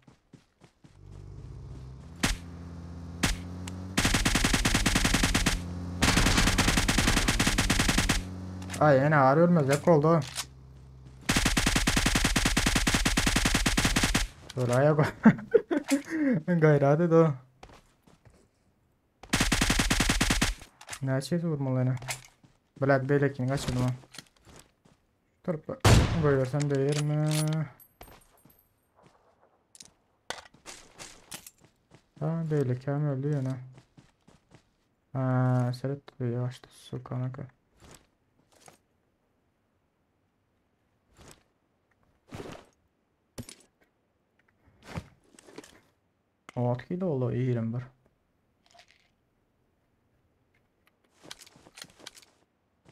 Ay ýene ar ölmezek boldy. Öläýe Gaýrat ed o. Näçe vurmaly ene? Bilet beýlekini gaçyrdım ha. Durup goýbersem değermi? Ha beýleki hem öldü ýene. Ha seret ýaşdy sukanaka. Ot kilo oldu 21.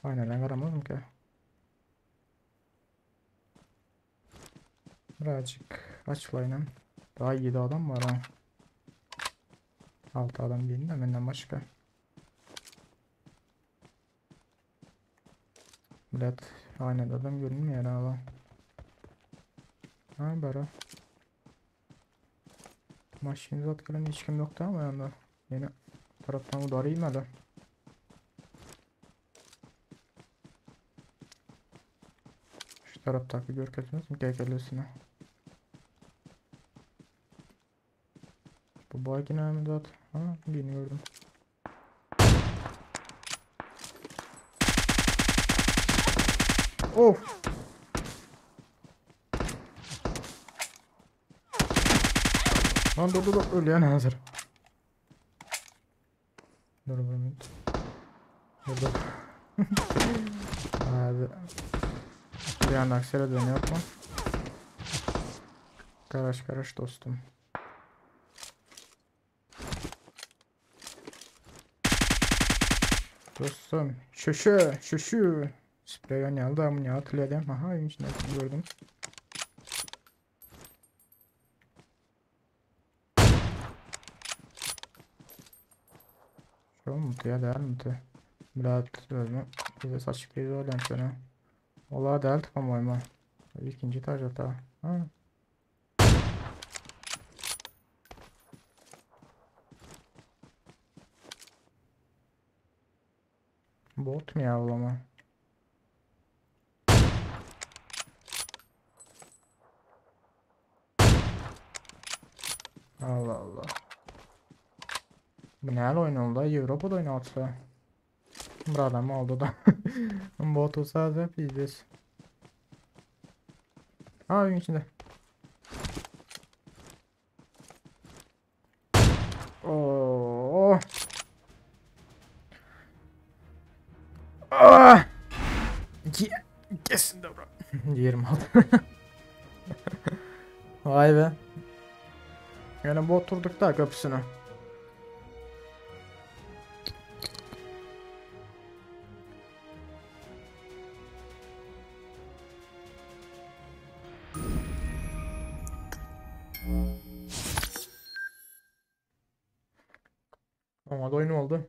Aynen garamazım ki. Birazcık açılayım. Daha 7 adam var ha. 6 adam değil de benden başka. Bilet aynen adam görünmüyor hala. Ha bari. Maşin zat gelen hiç kim yoktu ama yanında. Yine taraftan udarayım hele. Şu taraftaki görkezmez mi kekelesine? Bu baygın mi zat? Ha bilmiyorum. Of. Lan dur dur dur ölüyen hazır. Dur bir minut. Dur dur. Hadi. Bir anda aksere dönüyor mu? Karaş karaş dostum. Dostum. Şu şu şu şu. Sprey oynayalım da bunu hatırladım. Aha evin içinde gördüm. Şu mutlu ya değil mutlu. Bilat özüm. Bize saçık değil öyle sana. Ola değil по-моему. İkinci etajda. Ha. Bot mu ya ulama? Allah Allah. Bu näle oyun oldu? Avrupa'da oynatsa. Bir adam oldu da. Bot olsa da pizdes. Ha evin içinde. Oo. Ah! Kesin de bro. 26. Vay be. Yani bu oturduk da kapısına. Ama da oyun oldu.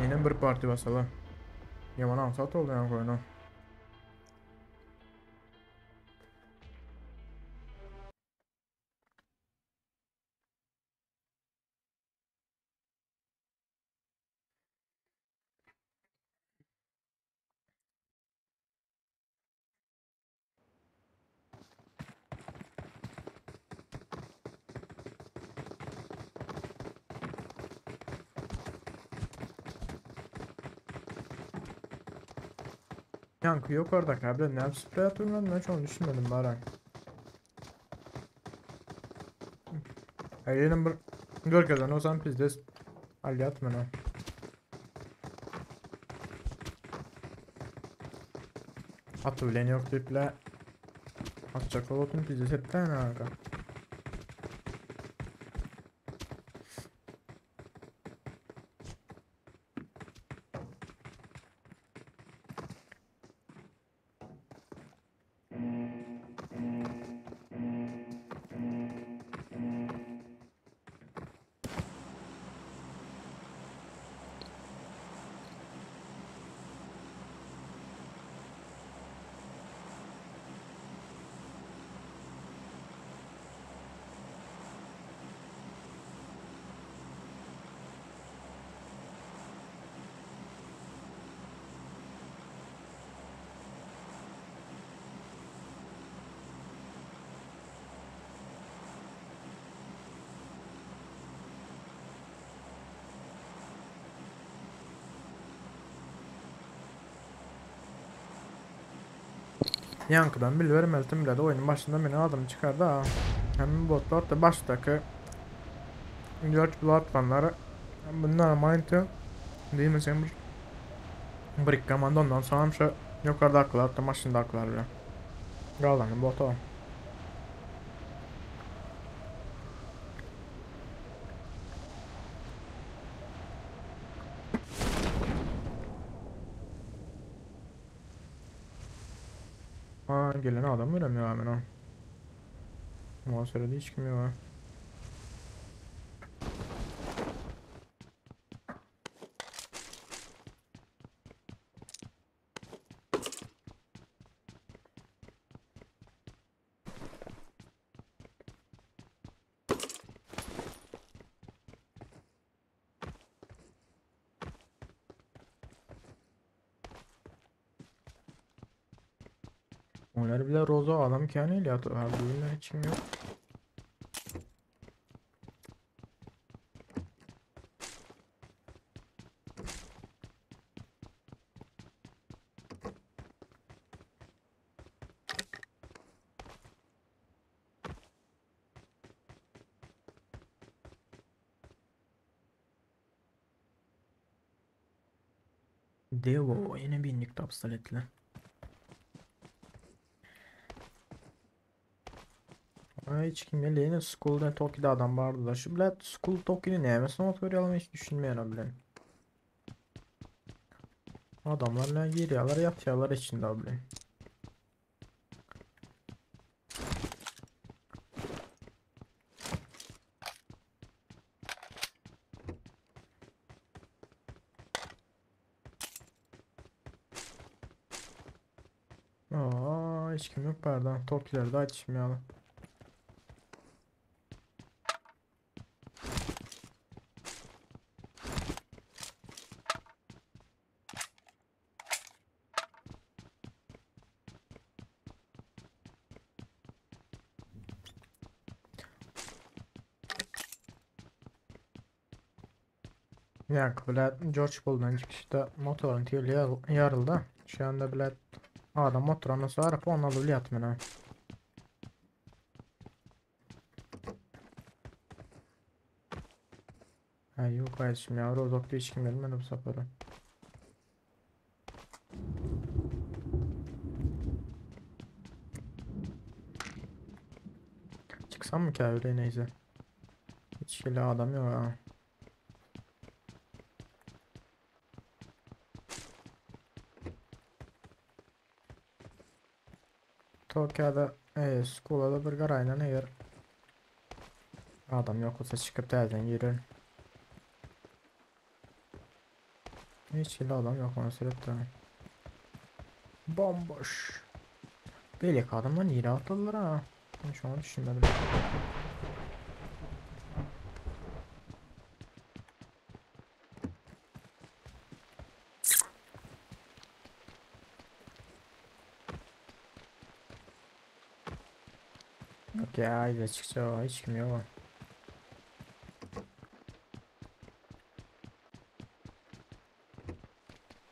Yine bir parti basalım. Yaman ansat oldu yani oyunu. Yankı yok orada abi. Ne sprey atıyorum lan ben hiç onu düşünmedim bari. Yerim bir görkezden o zaman pizdes. Al yatma lan. Atı bilen yok tiple. Atacak olsun pizdes hepten aga. Ýaňkydan bilibermeli biledi oýnuň başynda meni adam çykardy ha. Hem botlar da başdaky George Bloodmanlar bunlar mind diýmesem bir bir iki komanda ondan soňam şu ýokardakylar da maşyndakylar bilen. Galany bot o. Aa, gelen adam göremiyor hemen o. Muhasebede hiç kim yok ha. Onlar bile Roza adam kendi ya. Ha, bugünler hiç kim yok. Devo yine binlik pistoletli. Ay hiç kim geldi. Yine School'dan Toki'de adam vardı da. Şu bilet School Toki'ni nämesine ot görýärler hiç düşünmeýän bilen. Adamlar ne girýärler ýatýarlar içinde bilen. Aa, hiç kim yok pardon. Toki'leri de açmayalım. Ýa, bilet George Bull'dan çıkışta motorun tüyeli yarıldı. Şu anda bilet adam motorunu sarıp onu alıp yatmıyor. Ha yok kardeşim ya Rozok'ta hiç kim gelmedi bu sefer. Çıksam mı ki öyle neyse. Hiç öyle adam yok ha. Tokyo'da Skula'da bir garayla eğer adam yok olsa çıkıp terden girer. Hiç öyle adam yok ona sebep de. Bomboş. Belek adamlar yere atladılar ha. Ben şu an düşünmedim. Yok ya ile çıksa hiç kim yok.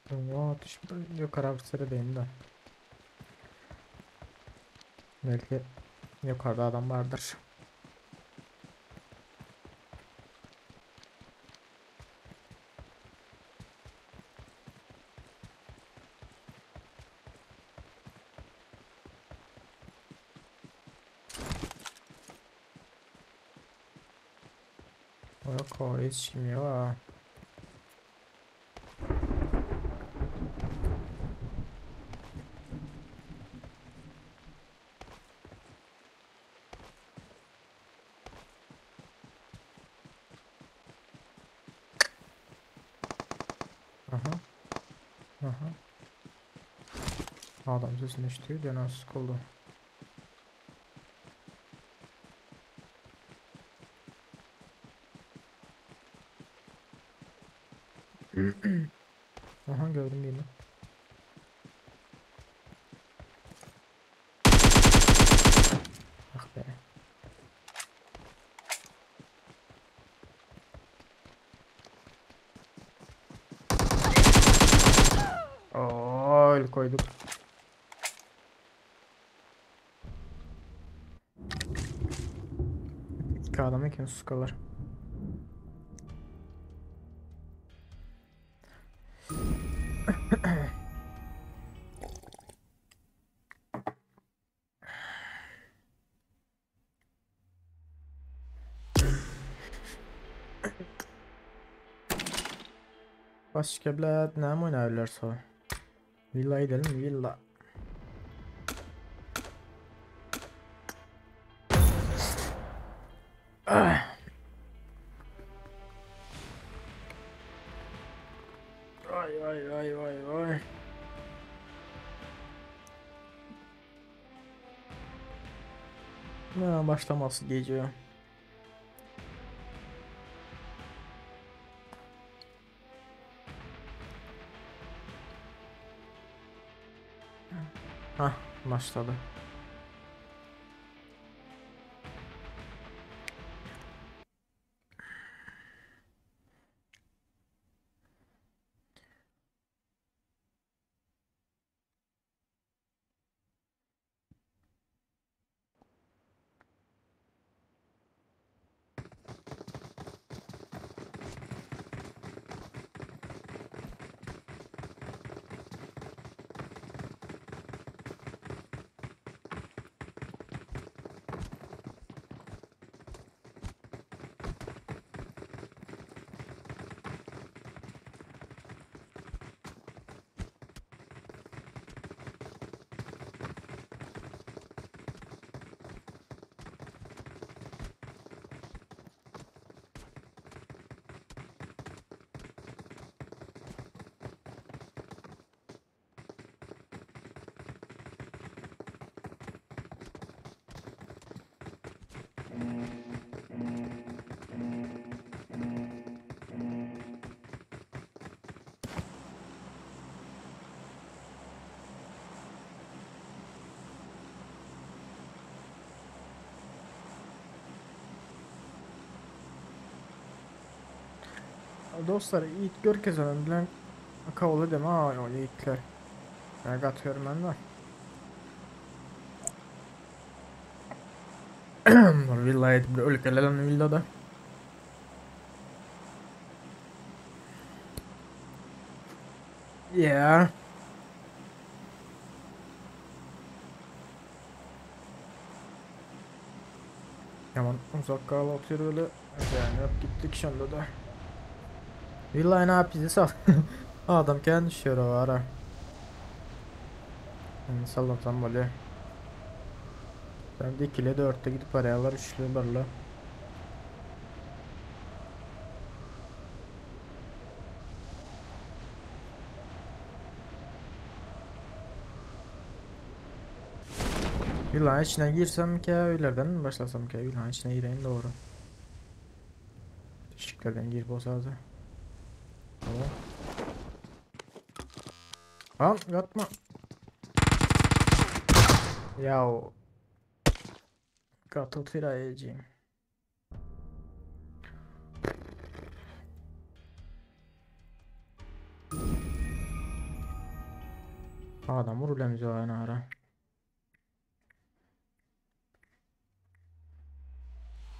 What? Yukarı sırada de. Belki yukarıda adam vardır. Yok hiç kim yok. Aha. Aha. Adam sesini işitiyor diye sıkıldı. Aha gördüm birini. Ah be. Oo, el koyduk. İki adam eken sukalar. Başka bilet näme oýnaýarlar so? Villa gidelim villa. Ah. Ay ay ay ay ay. Ne başlaması gece. Hah başladı. Dostlar ilk görkezenen bilen kabul edem ha o yiğitler. Ben katıyorum ben de. Villa edip ülkelerden villada. Yeah. Yaman uzak kal atıyor öyle. Yani yap gittik şimdi de. Villa ne yapıyor sal. Adam kendi düşüyor o ara. Yani sallasam böyle. Ben de 2'le 4'te gidip arayalar 3'lü 1'le. Villanın içine girsem ki öylerden mi başlasam ki villanın içine gireyim doğru. Teşekkürlerden girip olsaydı. Tamam. Lan yatma. Yahu. Katıl firayeciyim. Adam vurulemiz o ara.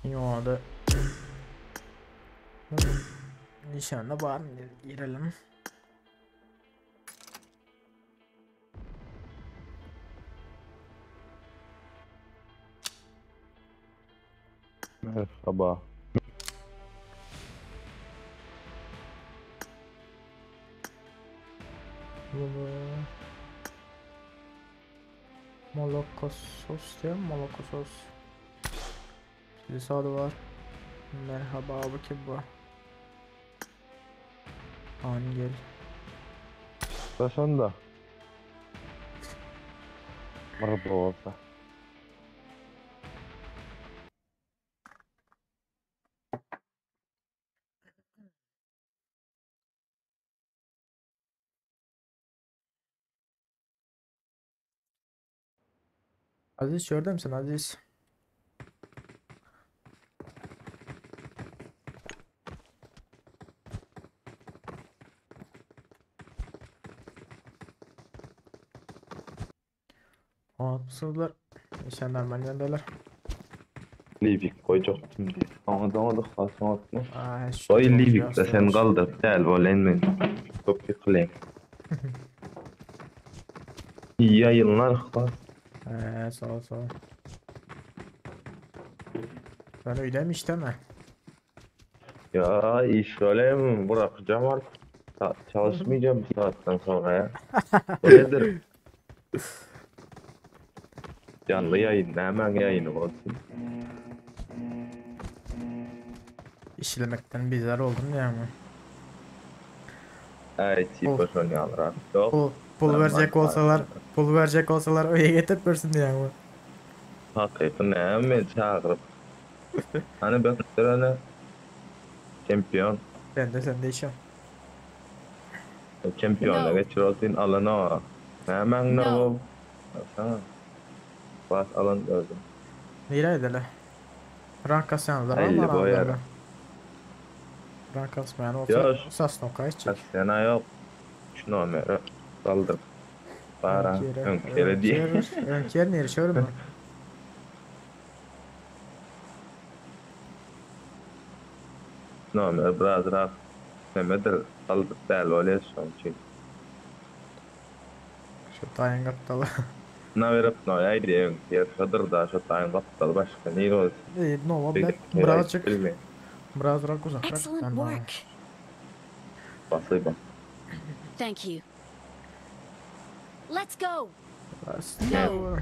Ýa-da Nişanda bar mı girelim. Merhaba. Molokosos diyor Molokosos. Sağda var. Merhaba bu kim bu? Angel. Başında. Merhaba olsa. Aziz şurada mısın Aziz? Atmışsınızlar. İnşallah normaldendeler. Livik goýjakdym diýip. Oňa doňa yhlas oňatmy? Ay, şu Goý doňuz Livikde biraz sen yavaş. galdyryp däl bolaýyn men. Köp ýykylaýyn. Iyi ýaýynlar yhlas. Sağ ol sağ ol. Sen öyle mi işte mi? Ya iş öyle bırakacağım artık. Çalışmayacağım bu saatten sonra ya. O nedir? Canlı yayın, hemen yayını olsun. İşlemekten bizler oldum ya ama. Evet, Pul, boş oynayanlar artık yok. pul Ben verecek var. olsalar, pul verecek olsalar öyle getirip versin diye ama. Hakyky näme çagyryp. Hani ben öne çempion. Ben de sen de işim. Çempionla No. geçir olsun alana o. Hemen ne No. o? Baksana. Bas alan gördüm. Nereye edelim? Rank kasyanlar 50 var boyar. ama. Rank kasmayan olsa Yok. Sasnoka içecek. Kasena yok. Şu numara kaldır. Para. Önkere diye. Önker nere şöyle mi? Numara biraz rahat. Nemedir? Kaldır del oluyor son için. Şu tayin kaptalı. Ne verip no ya diye önkere şadır da şu tayin kaptalı başka ne olsun. İyi, no, Peki, ben birazcık bilmiyorum. birazcık uzakrak. Excellent Ben bana. work. Basayım bak. Thank you. Let's go. Aslında No.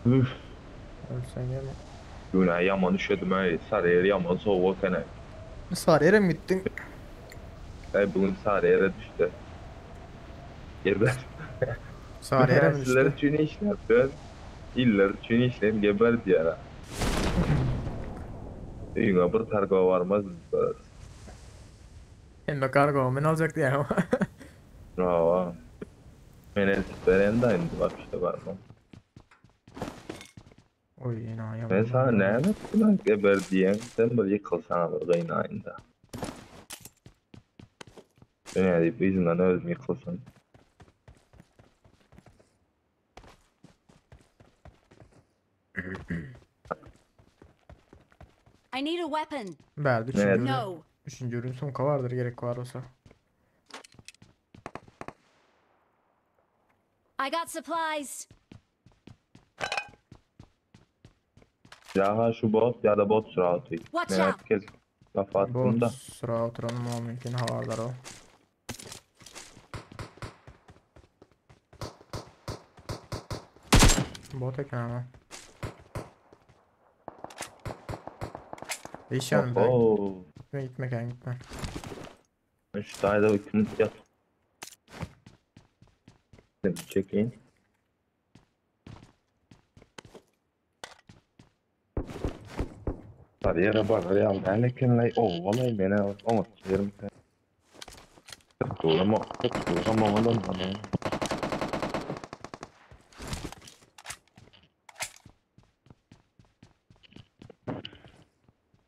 Üf. Ölsen gelme. Günah yaman üşüdüm ey. Sarıyer yaman soğuk ene. Sarıyer'e mi gittin? Ey bugün Sarıyer'e düştü. Geber. Sarıyer'e mi Sizler düştü? için işler ben. İller için işlem geber diyor ha. Yine bir kargo varmaz. Hem de kargo men alacak diye ama. Bravo. Men eltip veren de indi bak işte varmam. Oy yine yaman. Ben sana ne ettim lan geber diyen sen bir yıkılsana bir kıynayında. Ben yani yüzünden özüm yıkılsın. I need a weapon. Berdi üçüncü Evet. ürün. No. Üçüncü ürün sumka vardır gerek var olsa. I got supplies. Ya şu bot ya da bot suratı. Watch Ben out. herkes kafa attım da. Bot sıra oturalım o mümkün havalar o. Bot eken ama. İş yanında. Oho. Gitme gitme gel gitme. Şu tane de hükümet yap. Çekeyim. Sarıyer'e barar ya. Lekin lay o vallahi beni ama yerim. Doğru Doğru ama adam bana.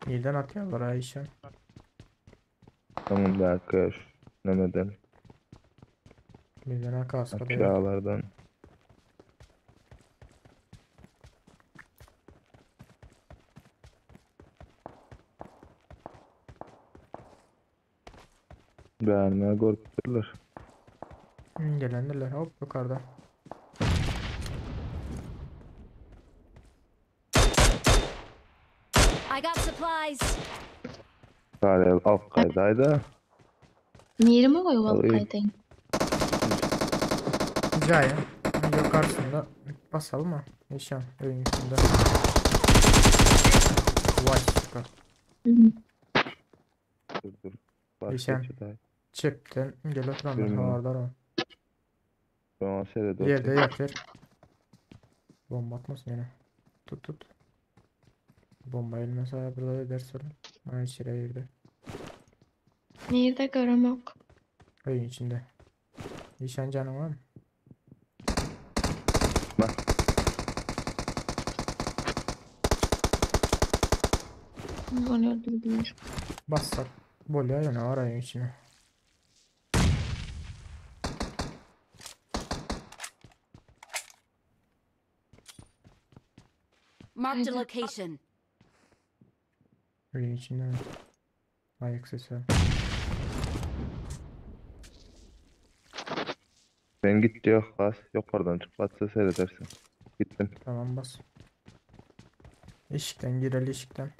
Neden atıyorlar Ayşe? Tamam da arkadaş. Nemeden. Birden kaska da yok. Aşağılardan. Beğenmeye korkuturlar. Gelendirler. Hop yukarıda. I got supplies. Sarı alt kaydaydı. Nirimi goýup alyp Alayım. gaýdaýyn. Caya. Yukarısında basalım mı? Nişan. Evin üstünde. Vay süper. Dur dur. Başka Nişan. çıtay. Çepten gel oturanlar Bilmiyorum. varlar o. Ben seyredip Yerde yatır. Bomba atmasın yine. Tut tut. Bomba elmese burada da ders olun. Ha içeri girdi. Nirde göremok. Evin içinde. Nişan canın var mı? Bak. Onu öldürdüler. Bassak. Bol ya yine var evin içine. Marked a location. Öýüň içinde. Aýak sesi. Sen git diyor bas. Yukarıdan çıklatsa seyredersin. Gittim. Tamam bas. Işikten gireli işikten.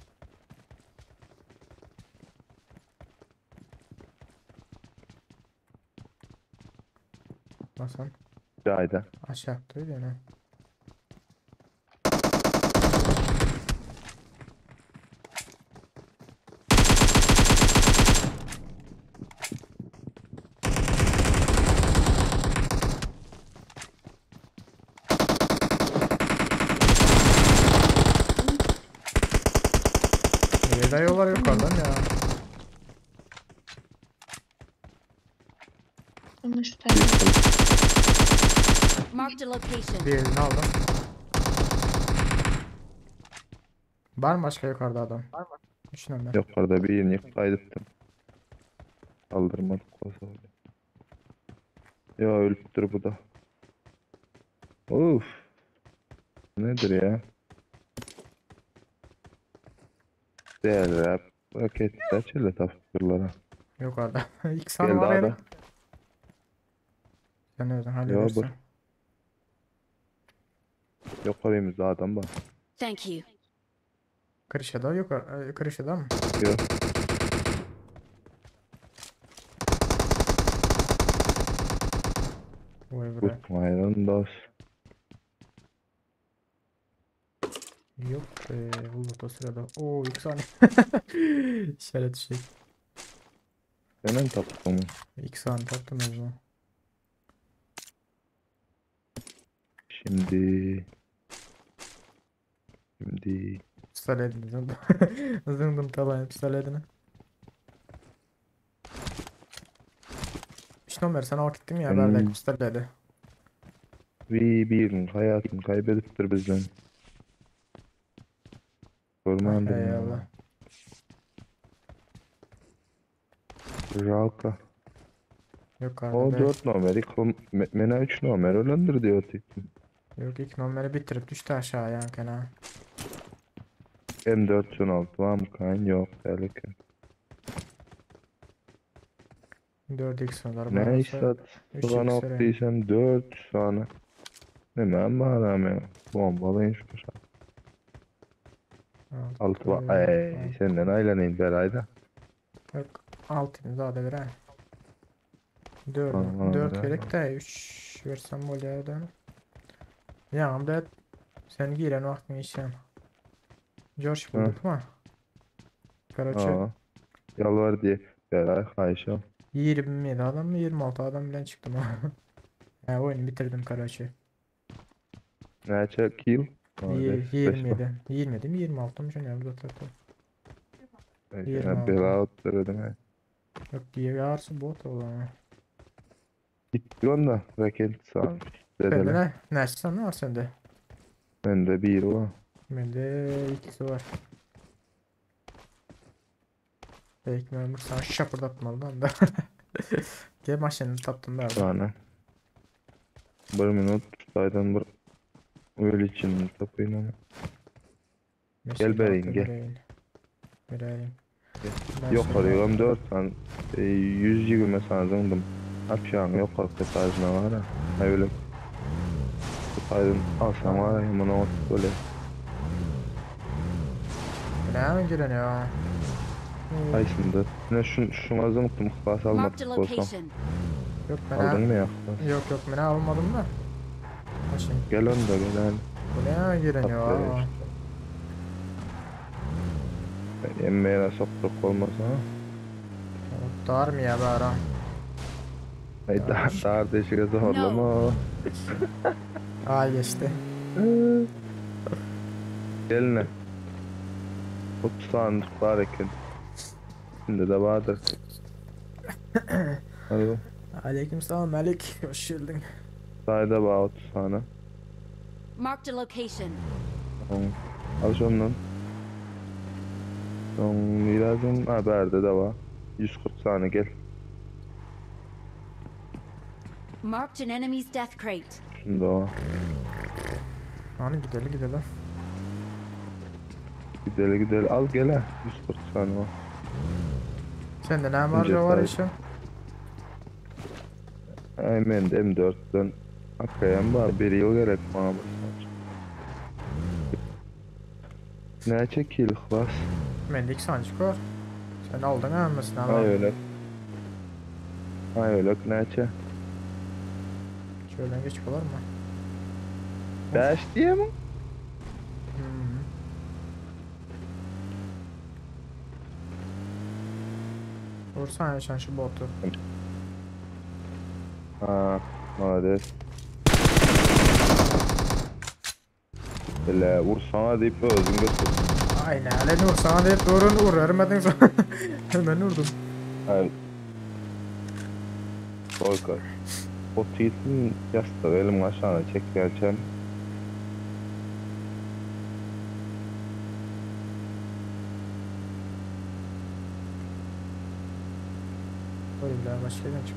Basan. Cayda. Aşağı yani. Nerede yollar yukarıdan ya. Ama şu tarafa. Marked a location. Bir elini aldım. Var mı başka yukarıda adam? Üç numara. Yukarıda bir yerini kaydettim. Kaldırmadık olsa öyle. Ya ölüptür bu da. Uf. Nedir ya? Değerli Raketler çile tapırlara. Yukarıda. İlk sana Geldi var abi. ya. Sen nereden halledersin? bur. Yukarımızda adam var. Thank you. Kırışada yukarı. Kırışada mı? Yok. Vay bre. Tutmayın dost. Yok be. Bulut o sırada. Oo ilk saniye. İşaret şey. Hemen taptım. İlk saniye taptım o zaman. Şimdi. Şimdi. Pistoletini zındım. Zındım tabanca pistoletini. 3 numara sen hak ettin ya Hmm. berdeki pistoleti. Bir bir hayatını kaybediptir bizden. Görmedim ya. Eyvallah. Ralka. Yukarıda O değil. 4 numara, mena 3 numara ölendir diyor tipim. Yok ilk numarayı bitirip düştü aşağı yani kenara. M416 var mı kan? Yok tehlike. 4x var. Ne işler? 3x Bana okluysam 4 tane. Ne ben bağlam ya. Bombalayın şu kuşa. 6 var. Ey senden ailenin belayda. Yok 6 daha da ver ha. 4 Tamam, 4 ver. gerek de 3 versem oluyor da. Ya da sen giren vaktin işen. George bulduk mu? Karaçı Aa. Yalvar diye. Belay hayşam. 27 adam mı 26 adam bilen çıktım ha. Ya oyunu bitirdim Karaçı. Neçe kill? Aa, 27. 27 mi 26 mı şunu ya zaten. Ya bela ottırdım ha. Yok diye yarısı bot olan. Gitti onda raket sağmış. Sende Dedele. ne? Ne sen ne var sende? Bende bir var. Bende ikisi var. Belki memur sana şapırdatmalı lan da. Gel maşını taptım ben. Tane. Bir minut saydan bir öyle için tapayım ama. Gel vereyim, gel. Vereyim. Yok arıyorum 4 tane. 120 tane zındım. Akşam yok mesajına var ha. Ne öyle. Aydın alsam var ya hemen o böyle. Ne mi giren ya? Aysındı. Ne şun şuna zındım klas Marked almadık a olsam. location. Yok ben Aldın mı ya? Yok yok ben almadım da. Başım. Gel onu da gel hadi. Bu ne giren ya? Aferin işte. Ben Emmeye soktuk olmasa ha. Dar mı ya bari? Ay dar, dar deşike zorlama. Ay geçti. Geline. 30 sandık var eken. Şimdi de vardır. Hadi. Aleykümselam Melik. Hoş geldin. Sayda var 30 tane. Marked a location. Tamam. Al şundan. Son birazdan haberde de var. 140 tane gel. Marked an enemy's death crate. Şunda var. Hani gidelim gidelim. Gideli gideli al gel-ä 140 sany bar. Sende näme arja bar işe? Aý mende M4 bilen AKM bar bir ýyl gerek maňa bir saç. Näçe kil yhlas? Mende iki sanjyk bar. Sen aldyň hemmesini Aý ölek. Aý ölek näçe? Şöyle geç bolarmy? 5 diýemiň? Hmm. Vursana sen şu botu. Ha, malades. Bile vursana diýip özüň götür. Aynen öyle vursana diýip vurun vur vermedin sonra. Hemen vurdum. Ay. Korkar. Otizm ýassygy elim aşagyna çekýänçäm.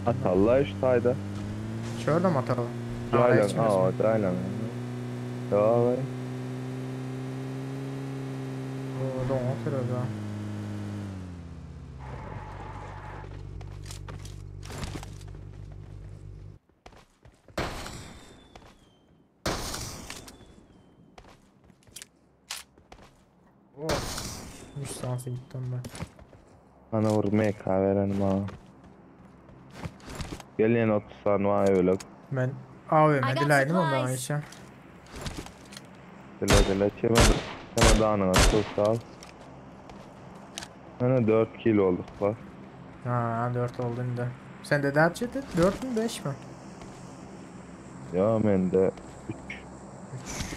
Atalla şu taýda. Şurada mı atalım? Jaýlan, awa, jaýlan. Daway. O doňa oturuyor da. Of. 3 saate gittim ben. Ana bir MK berenim ha. Gel ýene 30 sany waý bölek. Men AVM I got diläýdim ondan supplies. işe. Dile dile çemen çemadanyňa sal sal. Ana 4 kilo olduk bak. Ha 4 oldu indi. Sen de daha çekti 4 mü 5 mi? Ya mende 3. 3.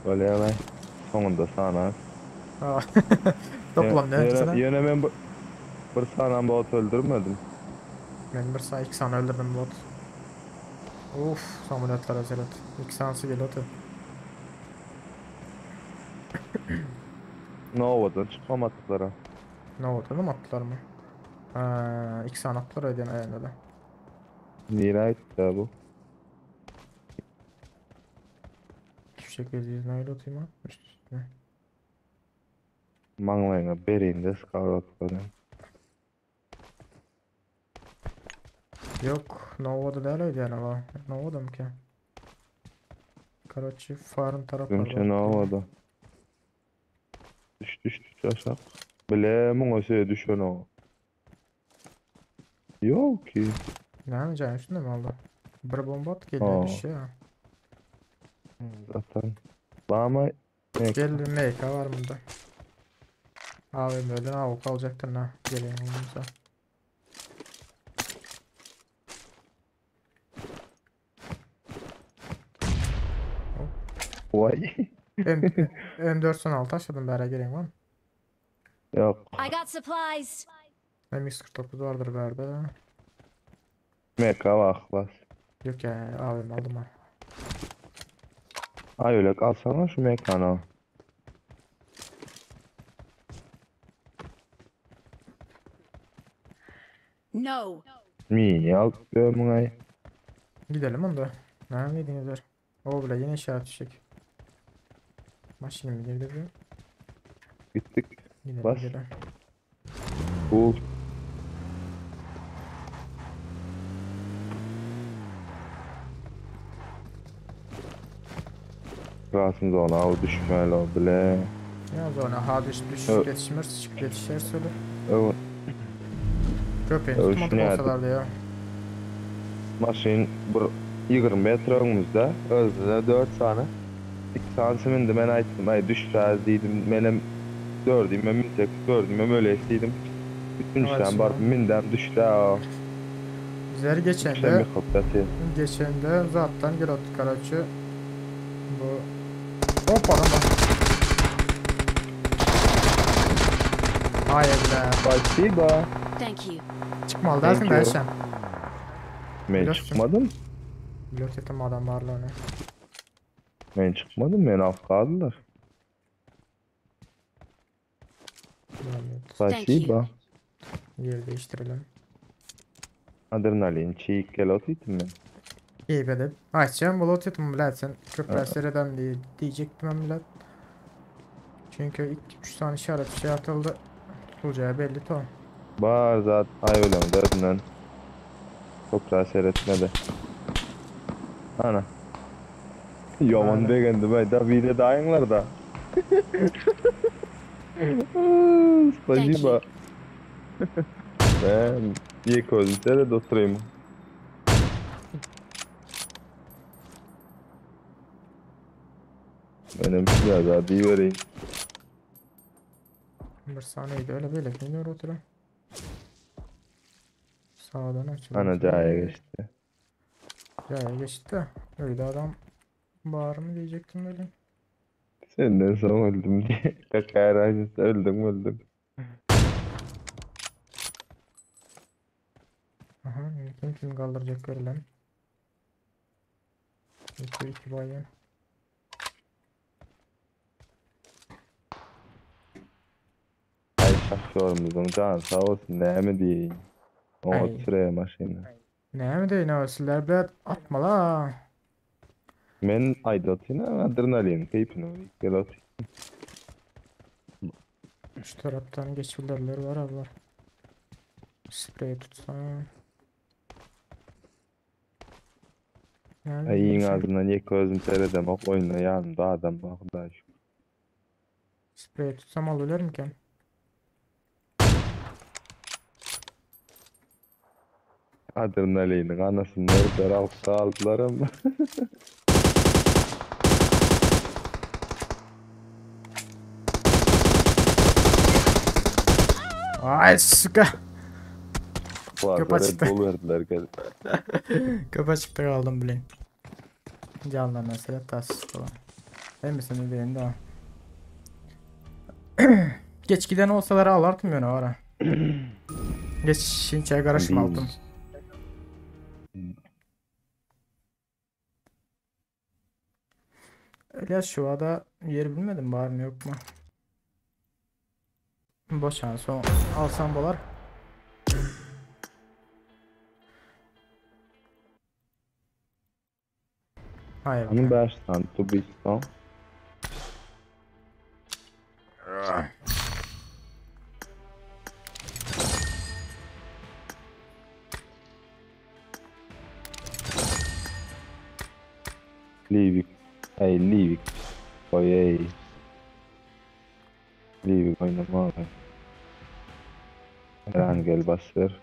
Bolýar bay. Soňunda sana. Ha. Toplam ne Ýöne sana? ýöne men bu- bir sanam bot öldürmedim. Ben bir sağ iki tane öldürdüm bot. Of, samolyotlara seret. İki tanesi geliyordu. Novadan çykmadylar. Ne oldu mı attılar mı? Ha, iki tane attılar öyle ayağında da. Nire aýtdy bu? Fişek yüzüne öyle atayım ha. Üst üstüne. Maňlaýyňa berin de skalatlaryň. Yok, Nova'da değil öyle yani ama. Nova'da mı ki? Karachi farm taraflarda. Gümçe Nova'da. Düş düş düş aşak. Bile muňa söýe düşen o. Yok ki. Ne canım üstünde mi aldı? Bir bomba at geliyor Aa. düşüyor. Zaten. Bama ne? Gel MK var bunda. Abi böyle ne kalacaktır ne? Geleyim olursa. Vay. M M416 açladım bäre gerek var mı? Yok. I got supplies. M149 vardır bärde. MK bak bas. Yok ya abim aldım ha. Ay öyle alsana şu MK'nı. No. Mi al ay. Gidelim onda. Neredeydiniz? O bile yine işaret düşecek. Maşini mi girdi bu? Gittik. Gidelim Bas. gidelim. Cool. Rahatsız ona o düşmeli o bile. Ya zona ha düş düş Evet. yetişmez çık yetişer söyle. Evet. Köpeğini Evet, tutmadık şunu olsalardı ya. Maşyn bir 20 metre öňümüzde, özüne 4 sany. 2 santim indi men aýtdym, ay düşräz diýdim, menem dördüme minsek, dördüme öyle diýdim. Üçünjüden Evet, baryp mindem düşdi ha. Bizler geçende Şemi hoplatı. geçende zaten gel attık karaçı. Bu Hop adam var. Hayır be. Spasiba. Thank you. Çıkmalı dersin Thank you. dersen. Men Biliyorsun. çykmadym. Blok ettim adam varlığını. Men çykmadym, meni alyp galdylar. Evet, Spasiba. Yer değiştirelim. Adrenalin çiğik gel otytym men. Keýp edip. Aýtjagam bolup otyrdym bilet sen köpräk sereden diýjekdim bilet. Çünki 2-3 sany işaret şey atyldy. Tutuljagy belli to. Bar zat aýbeleň derdinden. Köpräk seretmedi. Ana. Ýaman begendim aý da bile daýyňlar da. Spasiba. Ben ýeke özüm seret oturayım. Menem şuna da diýibereyim. Bir saniydi öyle böyle geliyor oturan. Sağdan açıldı. Ana jaýa geçdi. Caya geçti de. Öyle adam var mı diyecektim öyle. Senden soň öldüm diye. Kakara öldüm öldüm. Aha kim kim kaldıracak görülen. 2 2 bayan. Ay şaktörümüzün canı sağ olsun näme diýeyim. O Ay. oturuyor maşyny. Ne mi deyin o sizler bilet atma la. Men aýdatyna adrenalin keýpini gel ot. Şu taraftan geçirirler var ablar. Sprey tutsam. Yani Ay iň azyndan ýeke özüm seredem ok oýunda ýanymda adam bar Hudaý şükür. Sprey tutsam alırlar mı Adrenaliniň anasyny nerede alyp galdylar ama. Ay suka. Köp açıktı. Red Bull verdiler gel. Köpe çıktı kaldım bilin. Canlar mesela tas falan. Değil mi senin dediğin daha? Geç giden olsalar alardım yani ara. Geç şinçeye karışma Değil. aldım. Öyle şu ada yeri bilmedim var mı yok mu? Boş şans o alsam dolar. Hayır. Onu 5 tane tubistan. Livik. Ay Livik. Oy ey. Livik oynama abi. Rangel basır.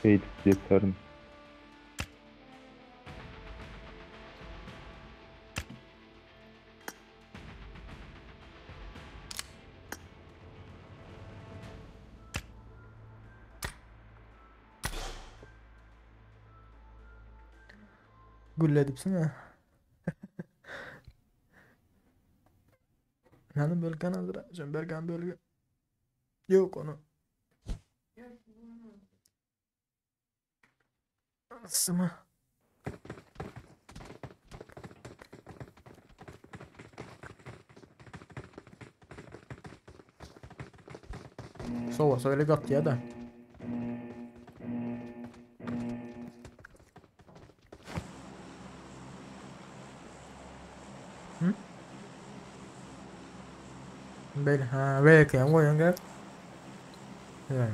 Şey yeterim. Gülledipsin ha. Hani bölgen hazır. Bergen bölge. Yok onu. Sıma. Sova söyle gat ya da. Hı? Bel ha belki koyun gel. Ya.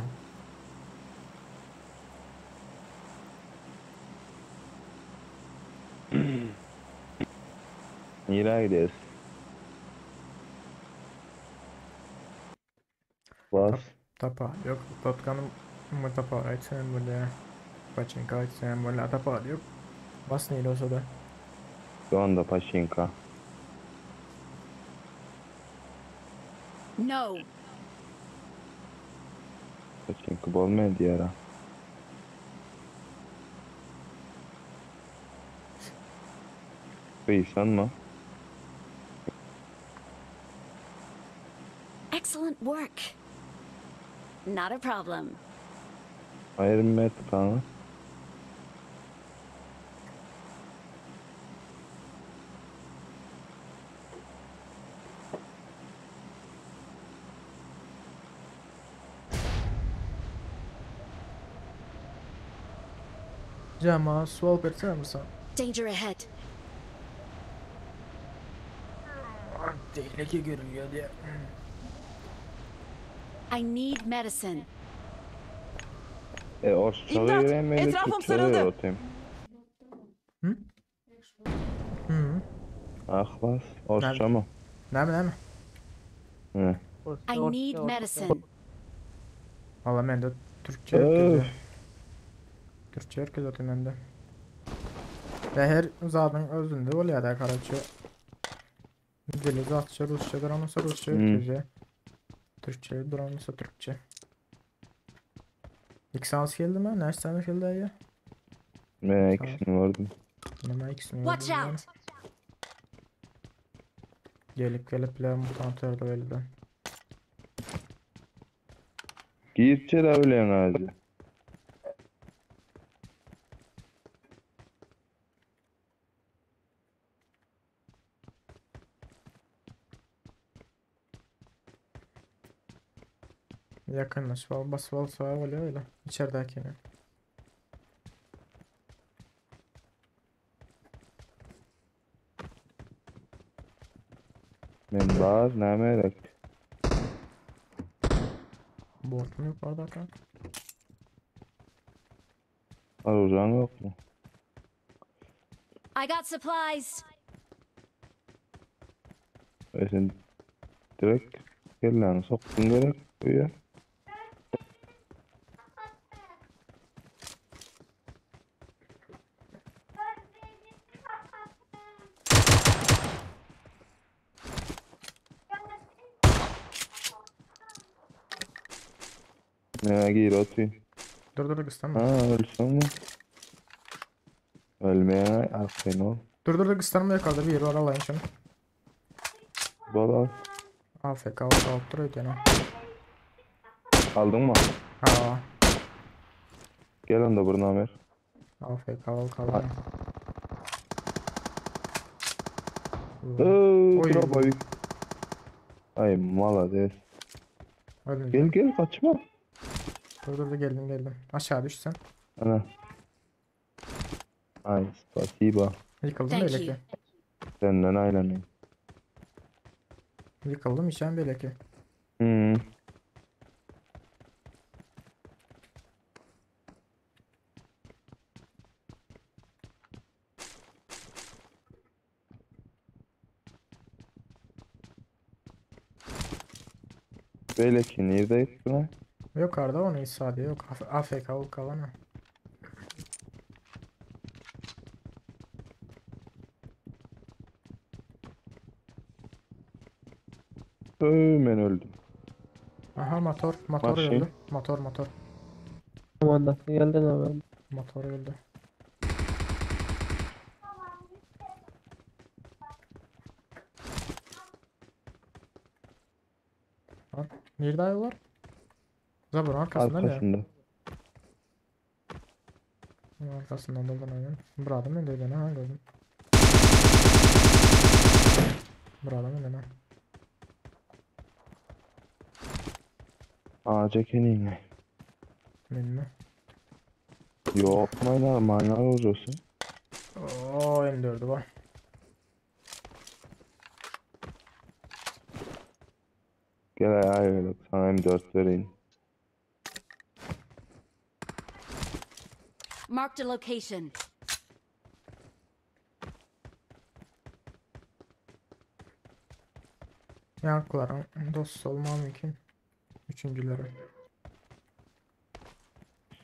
Nereye gidiyoruz? Bas. Tapa yok. Tatkanım mı tapa aytsam böyle. Paçinka aytsam böyle tapa yok. Bas neyle olsa da. Şu anda Paşinka. No. Paçinka bolmaýdy ýara. Kıysan mı? Excellent work. Not a problem. Iron Man kanka. Jama su alyp gelsene bir san. Danger ahead. Tehlike görünüyor diye. I need medicine. E orsça İmdat! öğrenmeyle Etrafım Türkçe sarıldı. öğreteyim. Hı? Hı. Ahlas. Orsça mı? Näme näme? Hı. I need medicine. Valla mende Türkçe Öf. herkese. Türkçe herkes zaten mende. Ve her zaten özünde oluyor da karaçı. Dili zatça Rusça duran olsa Rusça Hmm. herkese. Türkçe duran olsa Türkçe. İki sans geldi mi? Näçe tane geldi ayı? Ben ikisini gördüm. Nima ikisini Watch gördüm ben. out. Gelip gelip le mutant öldü öldü. Giyip içeri öyle ağacı. Yakınlaş val bas val sağa oluyor öyle. İçeridekini. Men bar, näme gerek? Bot mu yukarıda kan? Aruzan yok mu? I got supplies. E sen direkt kelleni soktun gerek öýe. Neye gir otur. Dur dur kıstanma. Ha ölsün mü? Ölmeye aferin ol. Dur dur dur kıstanma yukarıda bir var alayım şunu. Bol al. AFK alıp duruyor gene. Aldın mı? Ha. Gel onda burnu Ömer. AFK al kaldı. Oy. Oy. Drop Ay malades. Öldüm. Gel gel kaçma. Dur dur dur geldim geldim. Aşağı düş sen. Ana. Ay spasiba. Yıkıldım Thank belki. you. Senden aylanayım. Yıkıldım içen belki. Hmm. Böyle ki nerede yıktın ha? Yukarıda onu İsa diyor. Yok AFK ol kalana. Öö, ben öldüm. Aha motor. Motor Maşin. öldü. Motor motor. Komandası geldin abi. Motor öldü. Lan, Nerede ayılar? Zaburun arkasında ne? Arkasında. Arkasından dolan aynen. Burada mı öyle ha gördüm. Burada mı öyle ha? Ağaca keneyim. Men mi? Yok maynar maynar olursun. Oo M4'ü var. Gel ayağa öyle sana M4 vereyim. Marked a location. Yankıların dost olma mümkün. Üçüncüleri.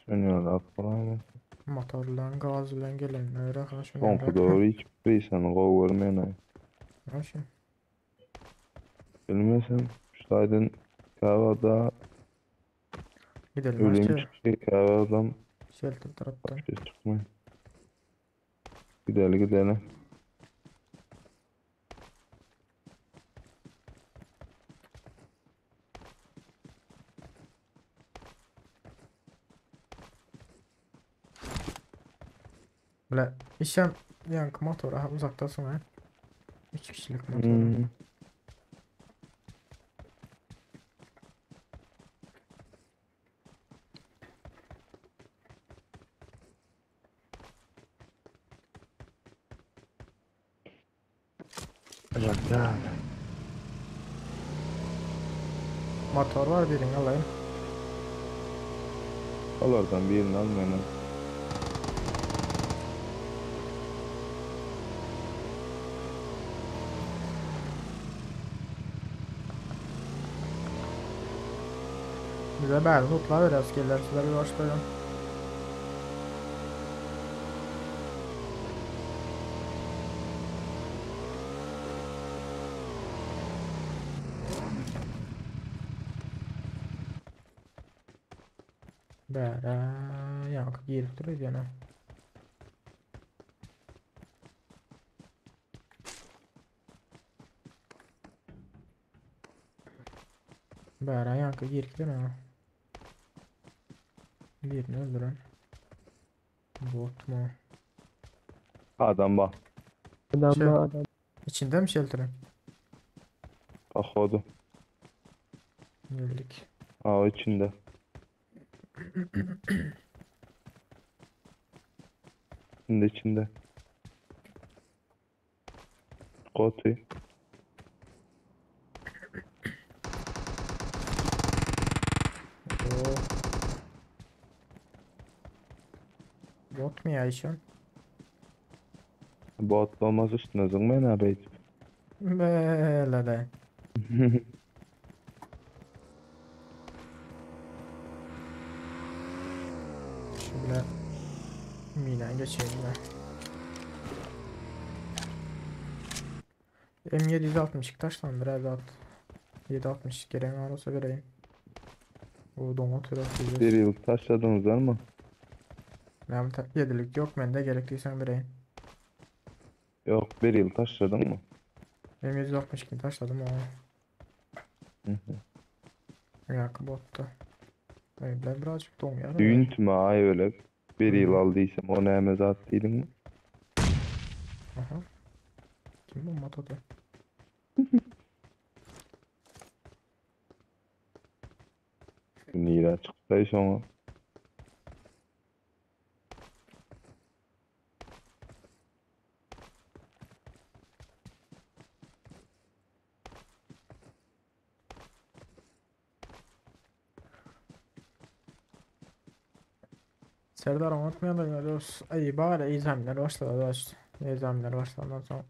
Sönüyor aklıma. Motorlan gaz bilen gelenler arkadaşım. Soňky doğru hiç bilsen gowy görmeýän ay. Nasıl? Bilmesem şu taýdan Käbada Gidelim ölüm aşağı. çıktı Käbadam Shelter taraftan. şey çıkmıyor. Gidelim gidelim. Bile işem yankı motor aha uzaktasın ha. 3 kişilik motor. Hmm. Bakýan. Motor bar birini alaýyn. Olardan birini al meni. Bize bäri lootlaberýär gelýär sizler ýuwaşlaýyn. Bära ýaňky giripdir öýdýän. Bära ýaňky giripdir ha. Birini öldüren. Bot mu? Adam bak. Adam Şey- var adam. İçinde mi shelter'ın? Pohodu. Geldik. Aa içinde. İçinde içinde. Kotu. Oo. Bot mu ya işin? Bot olmaz üstüne zıngmayın abi. Böyle de. Şöyle Milan geçelim de. M762 taşlan biraz at. 762 gelen var olsa vereyim. Bu doğa tarafı. Bir yıl taşladınız var mı? Ben yedilik yok bende gerekliysen vereyim. Yok bir yıl taşladın mı? M762 taşladım o. Hı hı. Yakı bottu. Ben birazcık donuyor. Düğün tüme ay öyle. Bir yıl aldıysam o neyime zat değilim mi? Aha. Kim bu motodu? Nira çıktı sonra. Serdar unutmayalım dost. Ay bari izlemler başladı dost. İzlemler başladı sonra.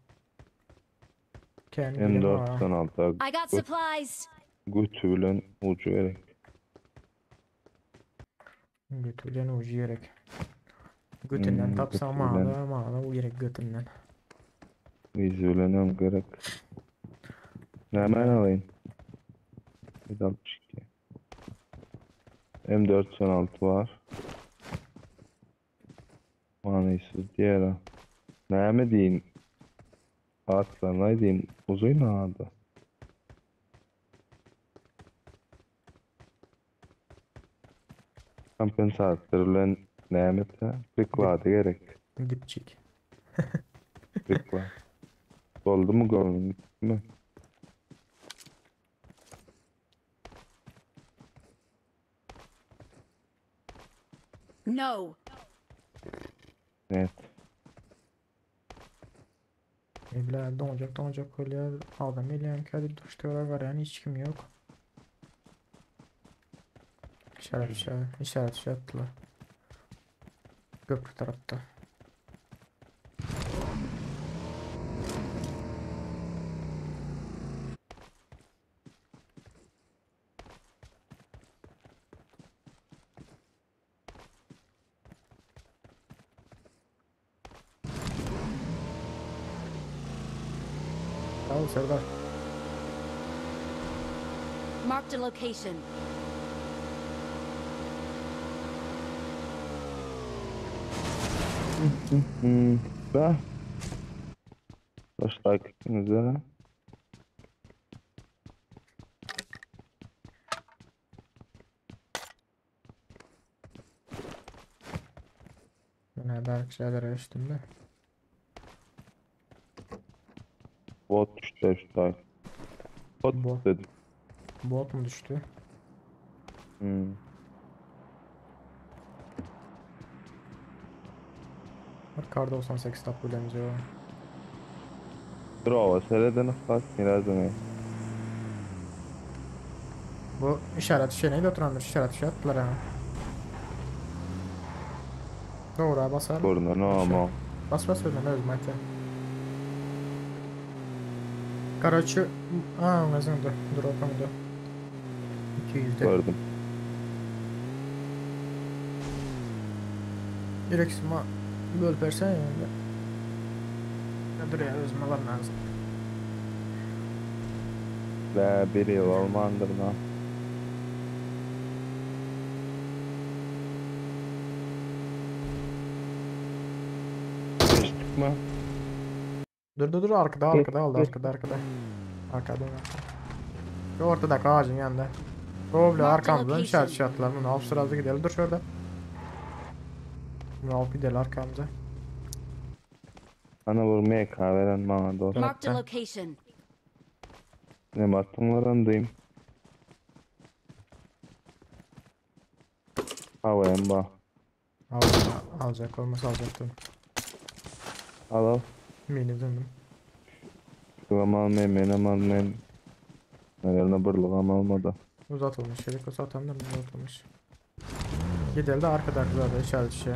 Kendi M416 I got supplies. Götü bilen ucu gerek. Götülen ucu gerek. Götünden tapsa götülen. mağda mağda u gerek götünden. Yüzü bilen ön gerek. Hemen alayım. 762. M416 var. Manisiz diğer ha. Näme diýin? Atlaryny diýin, uzun adı. Kompensatör bilen näme ta? Priklady gerek. Dipçik. Prikla. Doldu mu gömün gitti mi? No. Evet. Evler donacak donacak öyle adam elýän kädi duştura garaýan hiç kim yok. İşaret işaret işaret şey attılar. Köprü tarafta. Bravo Serdar. Marked a location. Da. Başla gittiğinizde. Ben belki şeyler üstünde. Bot düştü üstü. Bot Bot. dedim. Bot mu düştü? Hmm. Bak kar 98 tap bilen. Drowa sereden yhlas mirazını. Bu işaret şey neydi oturandır? İşaret şey attılar ha. Doğru basar. Görünen o ama. Bas bas önden özüm aytya. Karoçi, aa özüm dur. Dur oturmadı. 200'de. Gördüm. Direkt böl versen yani. Dur ya özüm alam lazım. Ve bir yıl olmandır lan. Geçtik mi? Dur dur dur arkada Geç, arkada aldı geç. arkada arkada. Arkada arkada. Şu ortadaki ağacın yanında. Roble Marked arkamızdan location. işaret şey attılar. Bunu alıp sırası gidelim. Dur şurada. Bunu alıp gidelim arkamıza. Ana vur MK veren bana dost. Marked a location. Ne baktımlaram diyeyim. Havayım bak. Al, alacak olmasa alacaktım. Al al. Mini döndüm. Şuram almayayım, menem almayayım. Nelerine bırlığım almadı. Uzatılmış. Yedik uzatanlar mı uzatılmış. Gidelim de arkada arkada işaret şey.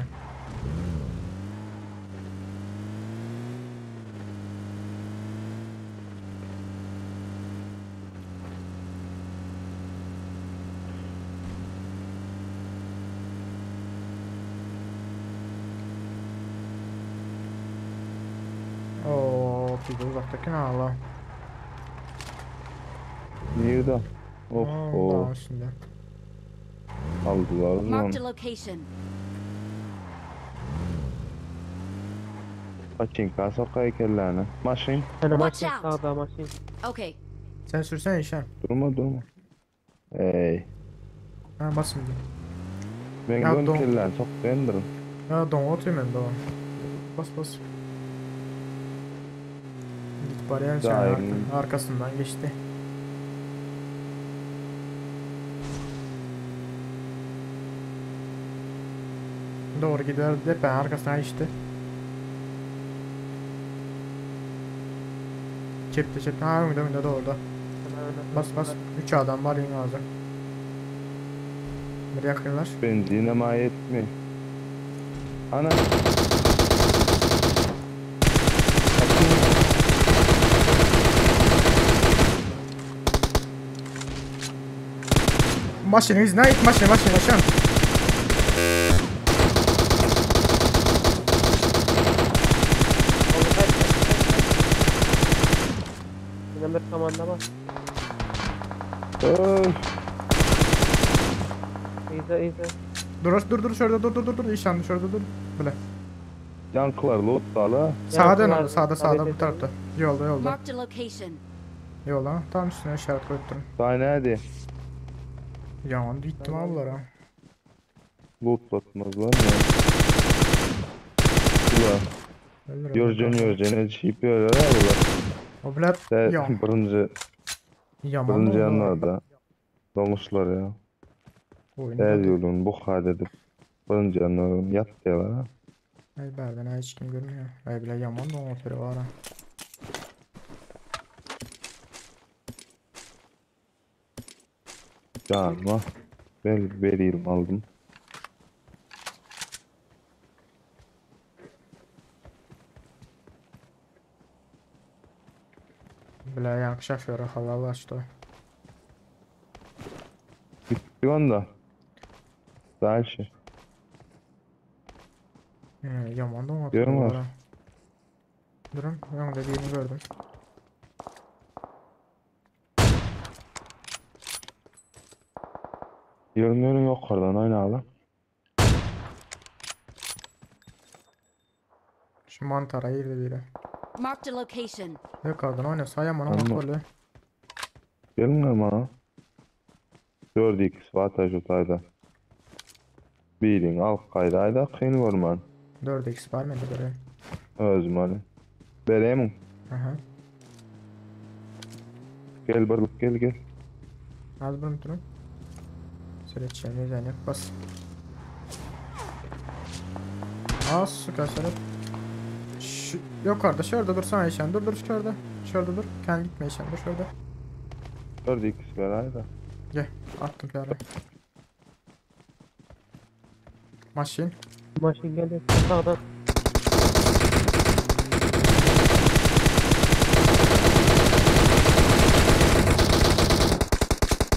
Oo, bir de uzaktaki ne Allah. Nerede? Oh Aa, oh. dağın üstünde. Aldılar o zaman. Marked a location. Paçinka sokay kellerini. Maşin. Hani Watch maşin out. sağda maşin. Okay. Sen sürsene işe. Durma durma. Ey. Ha bas şimdi. Ben Ya gön don- kellerini sok bendirin. Ha don atayım ben don. Bas bas. Git bariyer sen Daha arka- iyi. arkasından geçti. Doğru gider depe arkasına geçti. Çepti çepti. Ha önde önde doğru da. Bas bas. 3 adam var yine ağzı. Bir yakınlar. Benzine ma yetmiyor. Ana. Maşını izine it maşını maşını maşını. Onu kaç kaç kaç kaç. Yine bir komanda var. Öf. İzle izle. Dur dur dur şurada dur dur dur dur işan şurada dur. Böyle. Yankılar loot dala. Sağa dön Yankılar, abi sağda sağda bu tabii, tarafta. Yolda yolda. Marked a location. Yolda. Tam üstüne işaret koyup durun. Daha ne hadi? Ya gittim ablara. Loot batmazlar mı? Ula. Öldür Yorcan yorcan çiğip yiyorlar ha bunlar. O bilet De, ya. birinci, Yaman birinci oldu. yanlarda. Dolmuşlar ya. Oyun Tez yolun bu edip. Birinci yanlarda yat diyorlar ha. Ay berden hiç kim görmüyor. Ay bile yaman da motoru var ha. Canım Ben vereyim aldım. Bile yankı şoförü halal açtı. Gitti onda. Daha şey. Yaman da motoru Görüyor var musun? ha. Durun, ben dediğini gördüm. Görünüyorum yok oradan oyna lan. Şu mantara girdi biri. Marked a location. Yukarıdan oynasa yaman Anla. motorlu. Gelin ama. 4x var şu tayda. Birin al kaydayda kıyın vurman. 4x var mıydı böyle? Özüm hani. Vereyim. Aha. Gel barlık gel gel. Az bunu durun. Süreçlerini Zeynep bas. Az süper Serap. Şu, yukarıda şurada dursana Ayşen. Dur dur şurada. Şurada dur. Kendi gitme işe. Dur şurada. 4 x berayda. Gel. Attım piyade. Maşin. Maşyn geldi. Sağdan.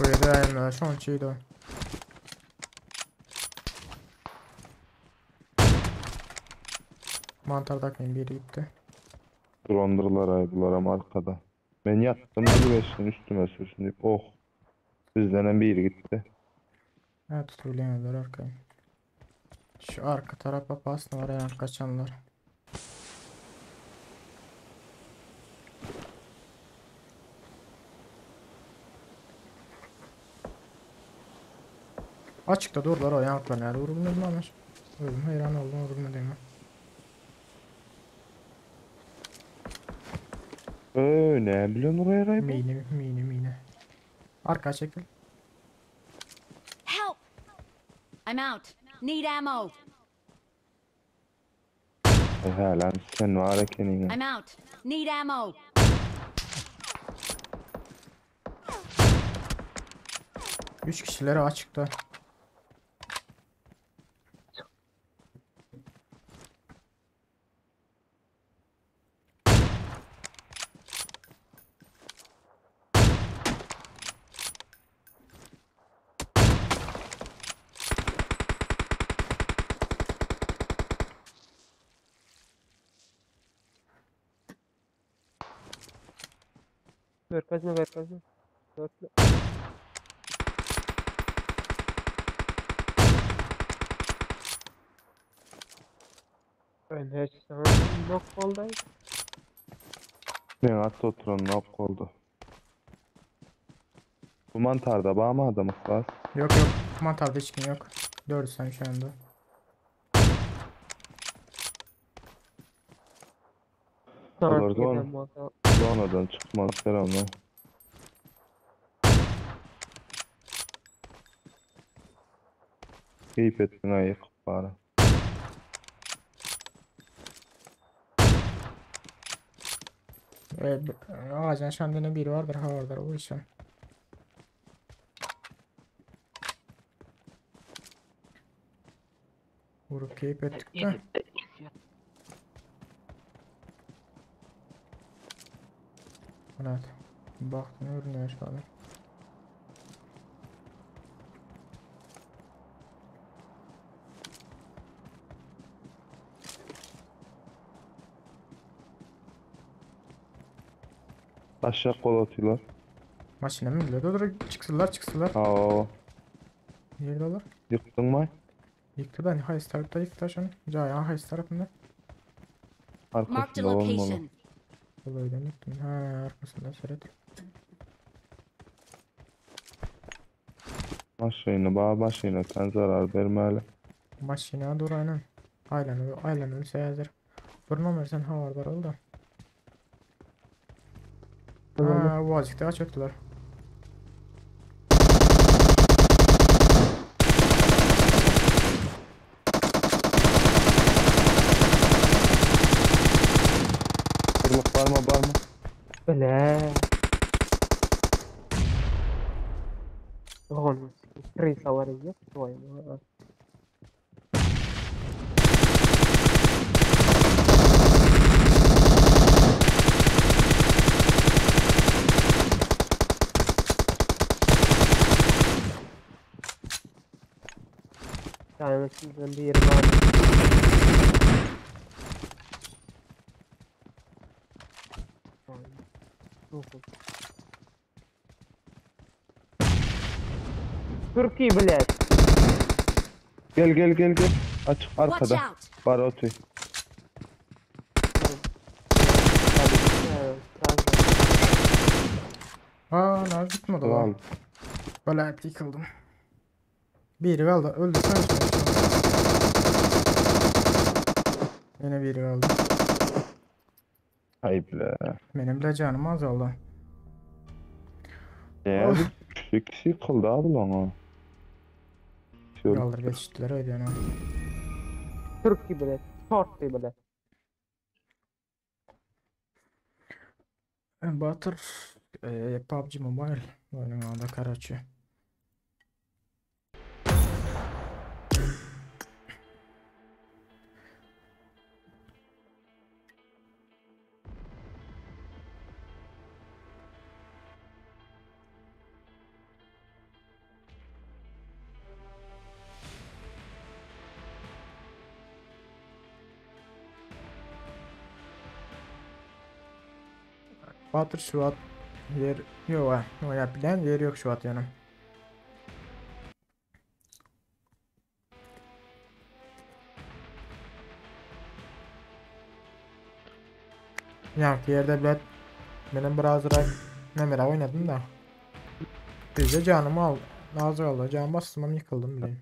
Bu ýerde aýamlar şonçydy. Mantardakyň biri gitdi. Durandyrlar ay bular ama arkada. Men yattım bir beşin üstüme sürsün deyip oh. Bizden biri gitti. Evet tutubilenler arkayı. Şu arka tarafa basın var ya kaçanlar. Açıkta durdular o yanklar nerede vurulmadı mı? Özüm hayran oldum vurulmadı mı? Ne biliyorsun oraya Ray bu? Mine mine mine. Arka çekil. Help! I'm out. Need ammo. E he lan sen var ekenin. I'm out. Need ammo. 3 kişileri açıkta. Görkezme görkezme. Dörtlü. Ben hiç sana nok oldu. Men atda oturan nok oldu. Bu mantarda bağma adamı var. Yok yok. Mantarda hiç kim yok. 4 sen şu anda. Sana Olur, oldu. Zonadan çıkmaz selamlar. Keyif ettin ay yıkıp bari. Evet, ağacın şandına biri vardır ha vardır o işe. Vurup keyif ettik de. Evet. Baktım görünüyor şu an. Aşağı kol atıyorlar. Maşine mi biliyor? Dur dur çıksınlar çıksınlar. Aa, Nerede olur? yıktın mı? Yıktı da hayız tarafta yıktı şunu. Caya hayız tarafında. Marked a Arkasında olmalı. location. Olaydan yıktım. Ha arkasında seyret. Maşını bağ başına sen zarar vermeli. Maşine dur aynen. Aynen aynen ölse yazır. Bir nomer sen havardar oldu. Ha vazikte kaç ötüler. Kırlık var mı var mı? Bele. Oğlum, Krisa var ya. Vay be. Tanesinden bir var. Türkiye блядь. Gel gel gel gel. Açık Watch arkada. out! Var otuy. Aa nerede gitmedi Al. o. Böyle yıkıldım. Biri kaldı. Öldü sen şimdi. Yine biri kaldı. Ayıp le. Benim de canım azaldı. Ne? Of. Bir kişi yıkıldı abi lan o. Şöyle. Kaldır geçtiler öyle yani. Türkiye блядь. Torti блядь. Batyr e, PUBG Mobile oýnuň ady karaçe. Batyr şu wagt ýer ýok ha. Oýnap bilen ýer ýok şu wagt ýöne. Ýaňky ýerde bilet menem birazrak nemere oýnadym da. Bizde janym al. Az galdy. Jan bastym hem ýykyldym bilen.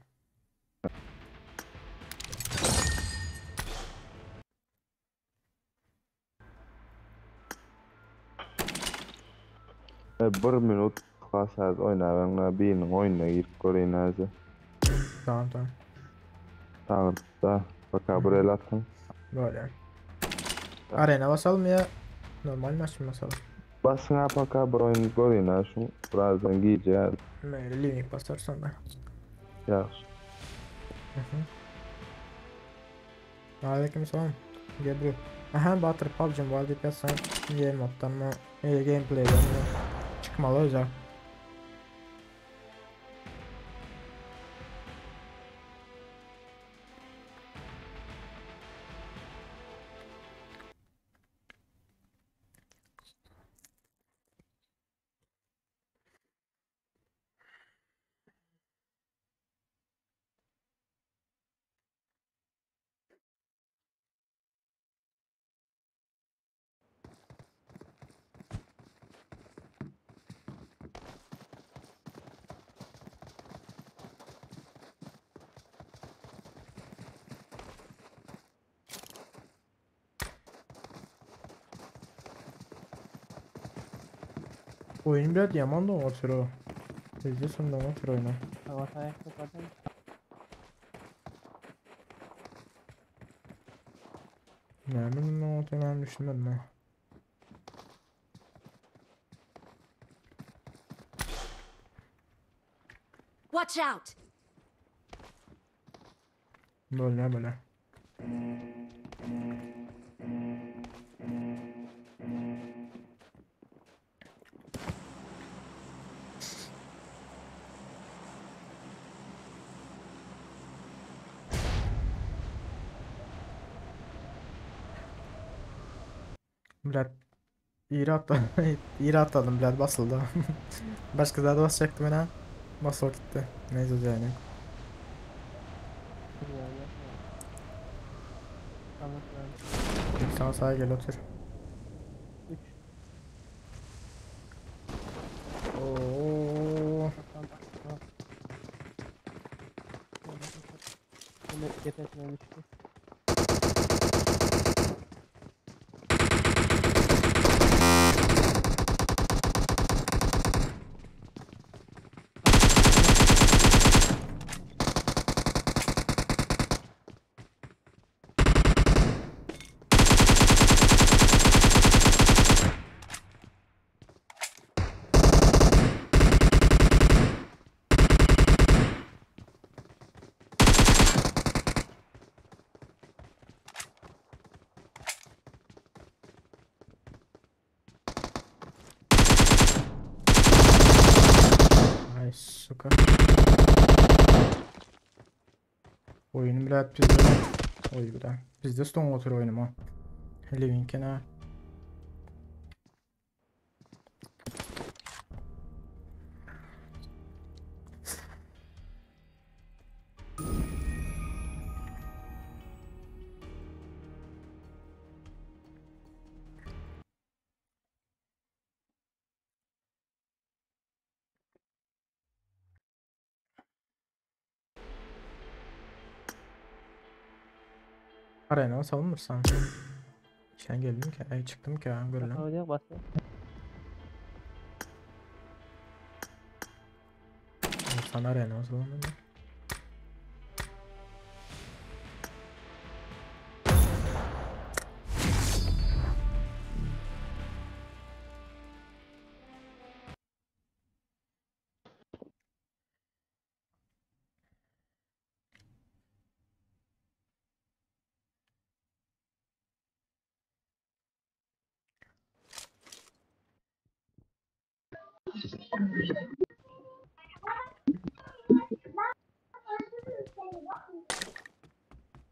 E, bir minut hasaz oýnabeň, biriniň oýnuna girip göreýin häzir. Tamam tamam. Sagyrtda, baka bir el atyň. Böyle. Arena basalım ya normal maç mı basalım? Basyň ha paka bir oýun göreýin ha şu birazdan gije. Böyle limit basarsan da. Ýagşy. Aleyküm selam. Gebru. Aha Batyr PUBG Mobile diýip ýazsaň game moddan mı, e, gameplay'den mi çykmaly özel. Oyun biraz yaman da otur o. Bizde sonunda otur oyuna. Ne bileyim ne olduğunu düşünmedim ha. Watch out! Böyle böyle. Bilet İri atladım. İri atladım bilet basıldı. Başka daha da basacaktım ben ha. Basıl gitti. Neyse yani. Sağ sağa gel otur. Oo. Ay suka. Oyunu bilet bizde. Oy bir de. Bizde stone otur oyunum ha. Livink'e ne? Arena savunursan. Sen geldim ki, ay çıktım ki, görürüm. Sen arena savunursan.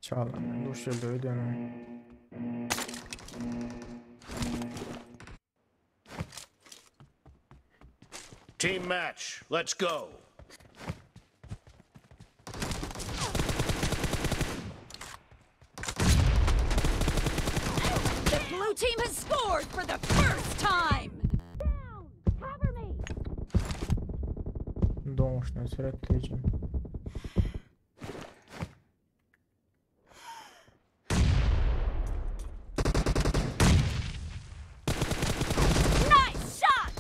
Çağlan duş geldi öýdýän. Team match. Let's go. The blue team has scored for the first time. Down! Cover me! Doňuşdan süretleyeceğim. Nice shot!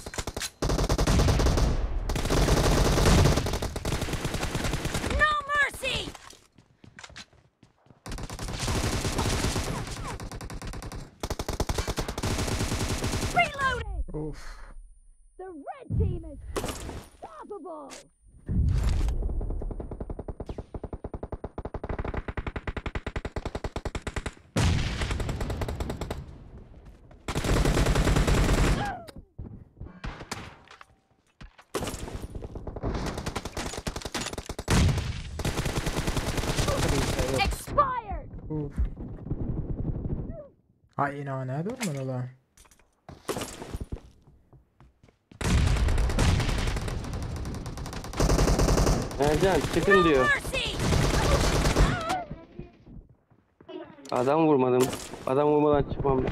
No mercy! Reloading! Of. The red team is unstoppable! Expired! Uf. Ay ina näde man ola? Ercan çıkın No diyor. mercy! Adam vurmadım. Adam vurmadan çıkmam ben.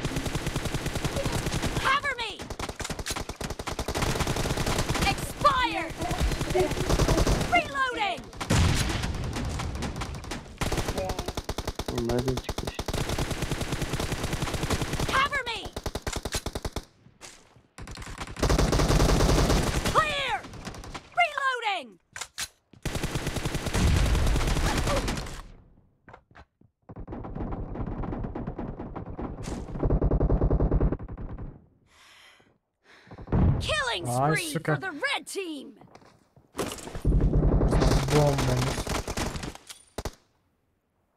Cover me! Expired! Reloading! Oğlum nereden çıkmış? Cover me! Clear! Reloading! Killing Ay, spree suka. for the red team! Bombamız.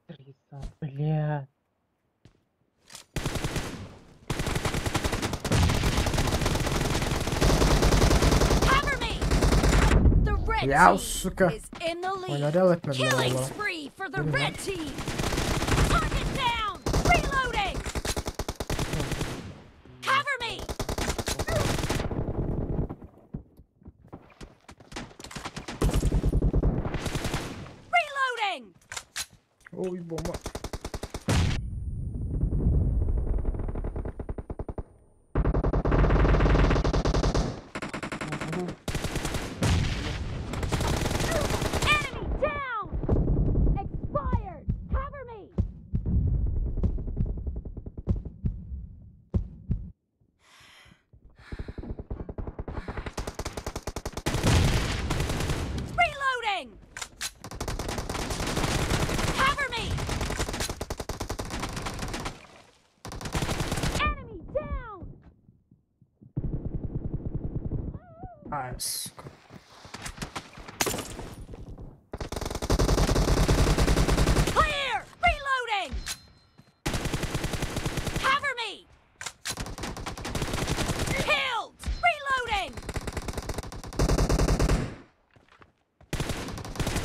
Крыса, блядь. Cover me! The red Ya team suka. is in the lead. Oynarı al etmediler Killing valla. spree for the Değil mi? red team! Target down! Reloading! Cover me! Reloading! Oy bomba. Enemy down! Expired! Cover me! Reloading! Cover me! Enemy down! Ay suka. Clear! Reloading! Cover me! Killed! Reloading!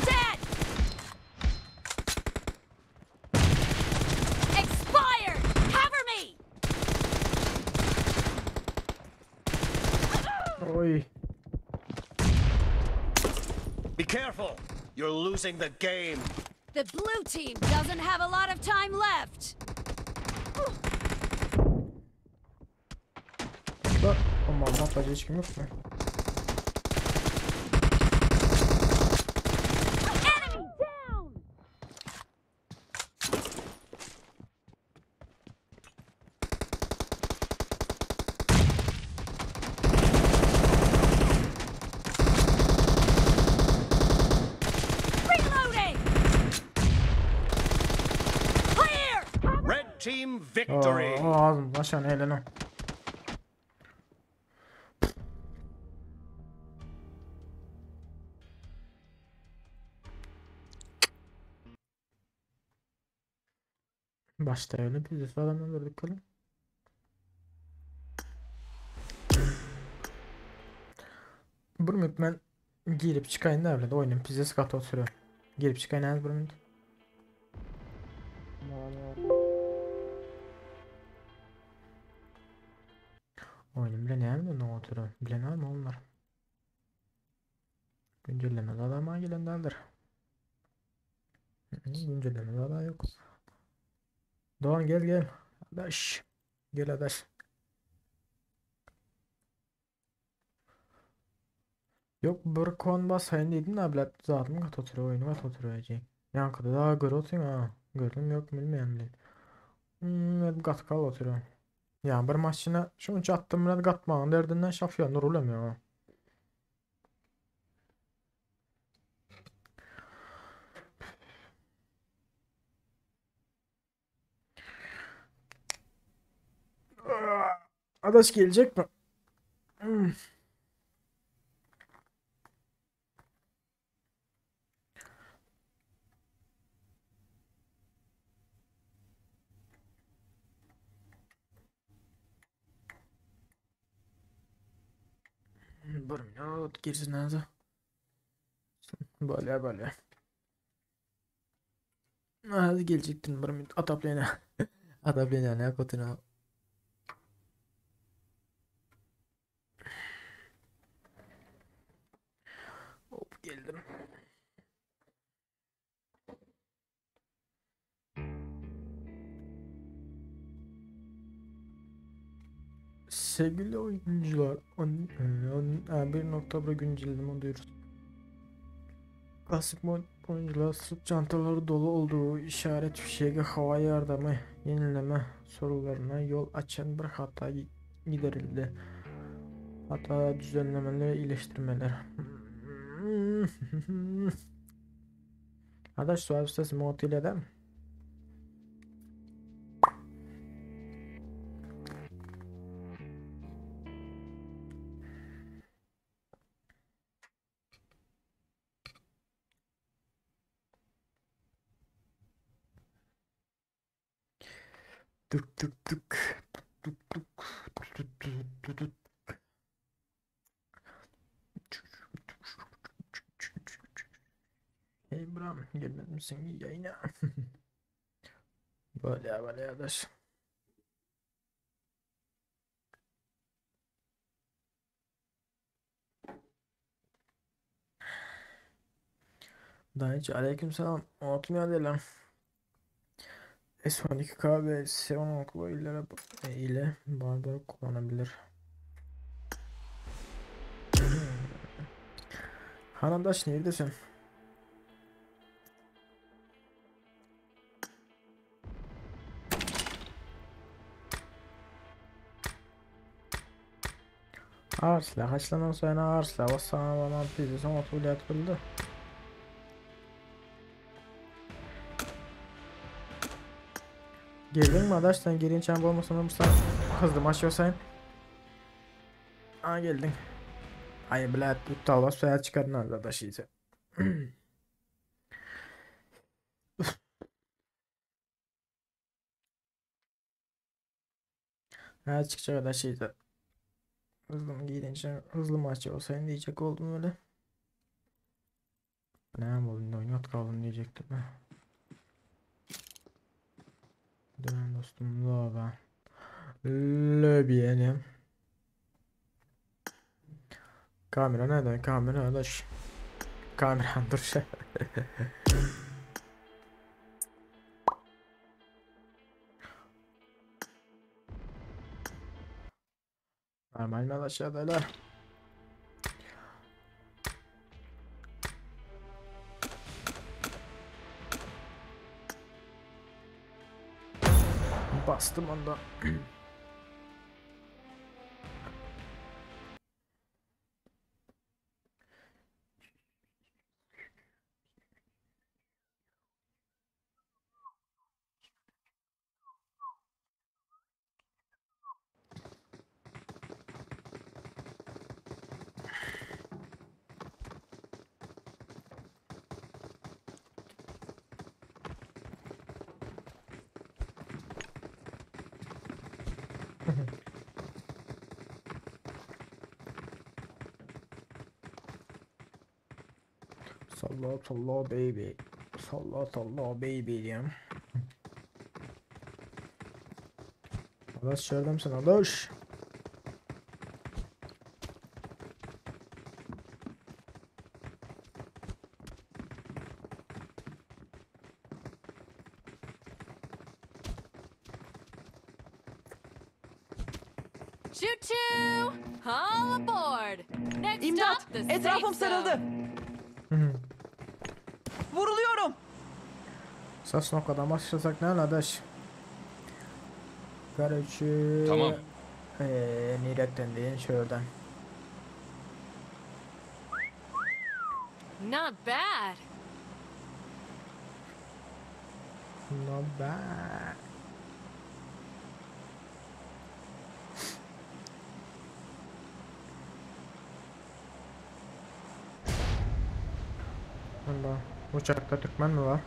Dead! Expired! Cover me! Oy. Be careful. You're losing the game. The blue team doesn't have a lot of time left. Da aman patlayıcı hiç kim yok mu? Enemy down! Reloading! Clear! Red team victory. Aa, ağzım aşağı eğlenem. Başta öyle biz de sağlam öldürdük oğlum. Bir minut men girip çykaýyn da bilen oýnum pizdes gaty oturuyor. Girip çykaýyn az bir minut. Oýnum bilen näme ondan oturuyor? Bilen alma onlar. Güncelleme adama gelen däldir. Güncelleme daha yok. Doğan gel gel. Adaş. Gel adaş. Yok bir kon basaýyn diýdim da bilet zatym gat oturuyor oýunu gat oturuyor ejek. Ýaňkyda daha görüp oturyň ha. Gördüm yok bilmeýän bilen. Hmm, gat kal oturuyor. Ya bir maşyna şunça attım bilen gatmagyň derdinden şafýan nurulem ya. Adaş gelecek mi? Hmm. Bir minut girsin ağzı. Böyle böyle. Hadi gelecektin bir minut. Ataplayana. Ataplayana ne kotuna. Hop geldim. Sevgili oyuncular, 1.1 güncelleme duyuruz. Klasik mod oyuncular sırt çantaları dolu olduğu işaret fişeği hava yardımı yenileme sorularına yol açan bir hata giderildi. Hata düzenlemeler, iyileştirmeler. Adaş sual sitesi mod ile de. Tık tık tık tık tık tık tık tık tık. Hey Bram, gelmez misin yayına? Böyle böyle adaş. Dayıcı aleykümselam. Unutmuyor lan. S12K ve S16 ile barbar kullanabilir. Hanımdaş neredesin? Ağır silah haçlanan sonra ağır silah bassana bana bizi son oturulat bildi. Girdin mi adaş sen girinçen olmasın sen hızlı maç yosayın. Aa geldin. Ay bilet tutalva suya çıkarın adaş iyice. Ha çıkacak adaş iyice. Hızlı mı giyince hızlı maç olsaydı diyecek oldum öyle. Ne oldum oynat kaldım diyecektim. Dönen dostum loba. Löbiyenim. Kamera nerede? Kamera adaş. Kamera dur şey. Normal mi aşağıdalar? Bastım onda. Salla salla baby. Salla salla baby diýýän. Adaş şerdemsin adaş. Choo choo! All aboard! Next İmdat! stop, the safe Etrafım zone. sarıldı. Vuruluyorum. Sosnovkadan başlasak ne adaş? Karaçı. Tamam. Eee niretten deyin şuradan. Not bad. Not bad. Bunda uçakta Türkmen mi var?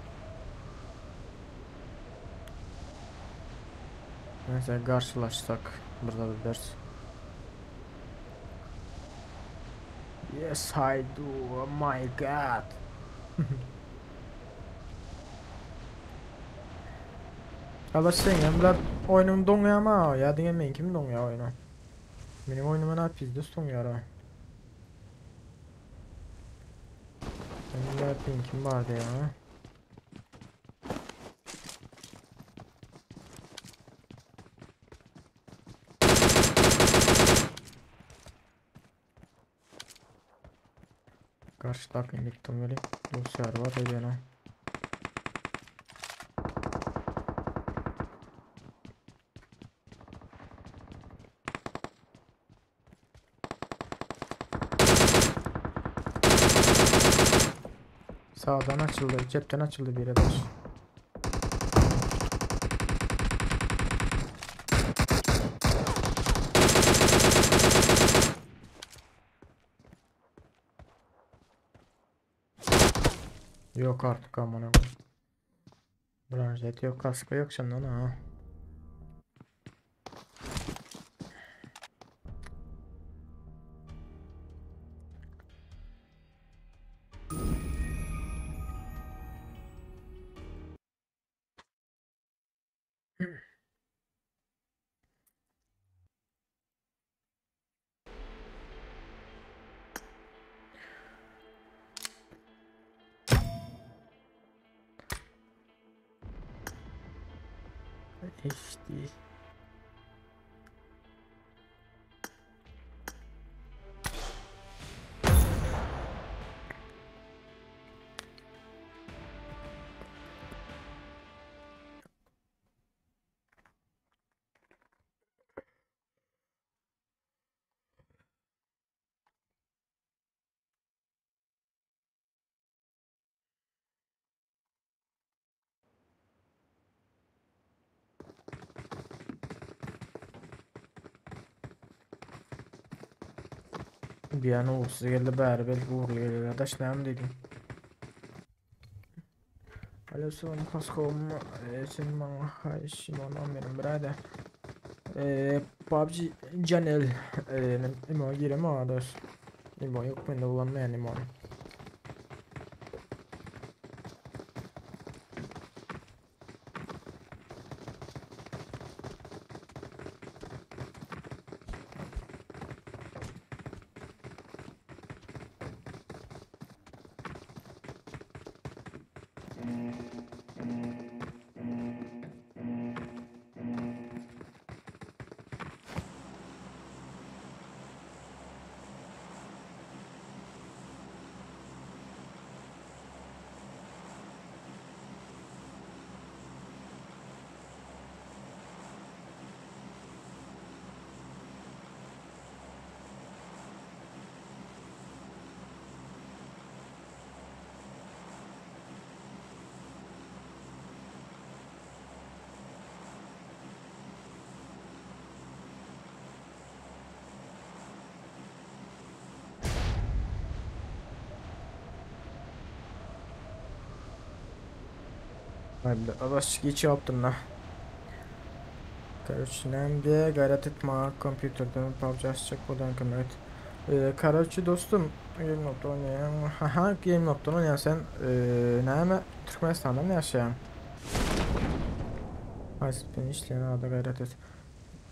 Neyse karşılaşsak burada bir ders. Yes I do. Oh my god. Allah sen bilen oyunum doňýar ama ya diňe men kim doňýar oyunu. Benim oyunuma ne pizde doňýar ha. Benim pinkim vardı ya. Karşı takım gittim böyle dosyalar var öyle. Sağdan açıldı, cepten açıldı bir baş. Yok artık amına koyayım. Branjet yok, kaskı yok senden ha. HD. Bir an uğursuz geldi bäri belki uğurlu gelir. Adaş näme dedim. Alo salam Paskal'ım. Sen bana haýyş imon benim birader. PUBG Channel. Men imo girem adaş. İmo yok bende ulanmayan imo. Adaş geç yaptın la. Короче, näme gaýrat etme kompýuterden PUBG açjak bolan kömek. Karoçi dostum, Game Nokta oýnaýaň. Haha, Game Nokta oýnaýaň sen. Näme Türkmenistanda mı ýaşaýaň? Haýsy VPN işleýän ada gaýrat et.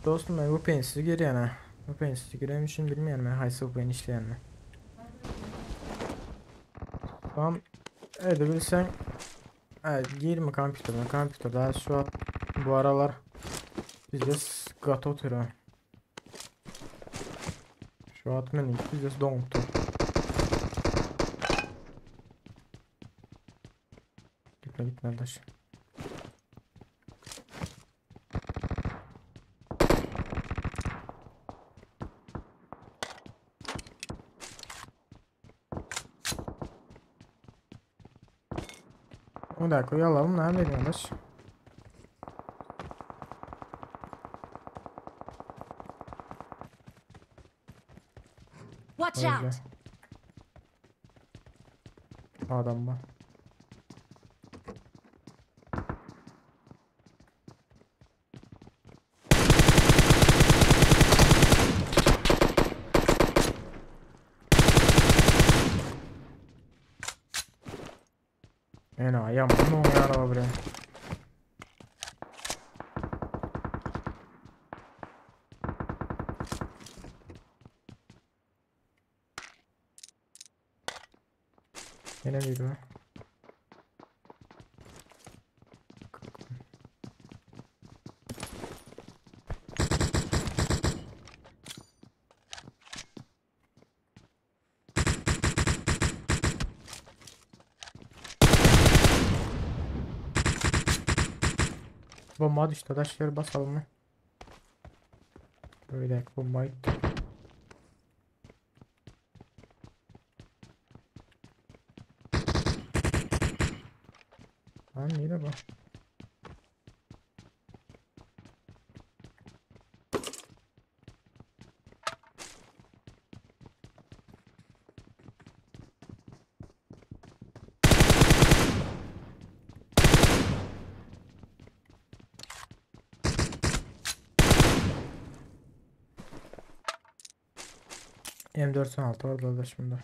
Dostum men VPN-siz girýän ha. VPN-siz girenim üçin bilmeýän men haýsy VPN işleýänini. Tamam. Edebilseň Ay, girme kompýuterden. Kompýuterde şu wagt bu aralar bizde gaty otyr ha. Şu wagt meniň bizde doňupdyr. Gitme gitme daş. Bir dakika alalım ne veriyormuş? Watch Öyle. out! Adam var. Ena yaman oňýar araba bilen. Ýene biri bar. Bomba düştü. Taşları basalım mı? Bir dakika bomba gitti. Lan nere bu? M416 orada da şimdi.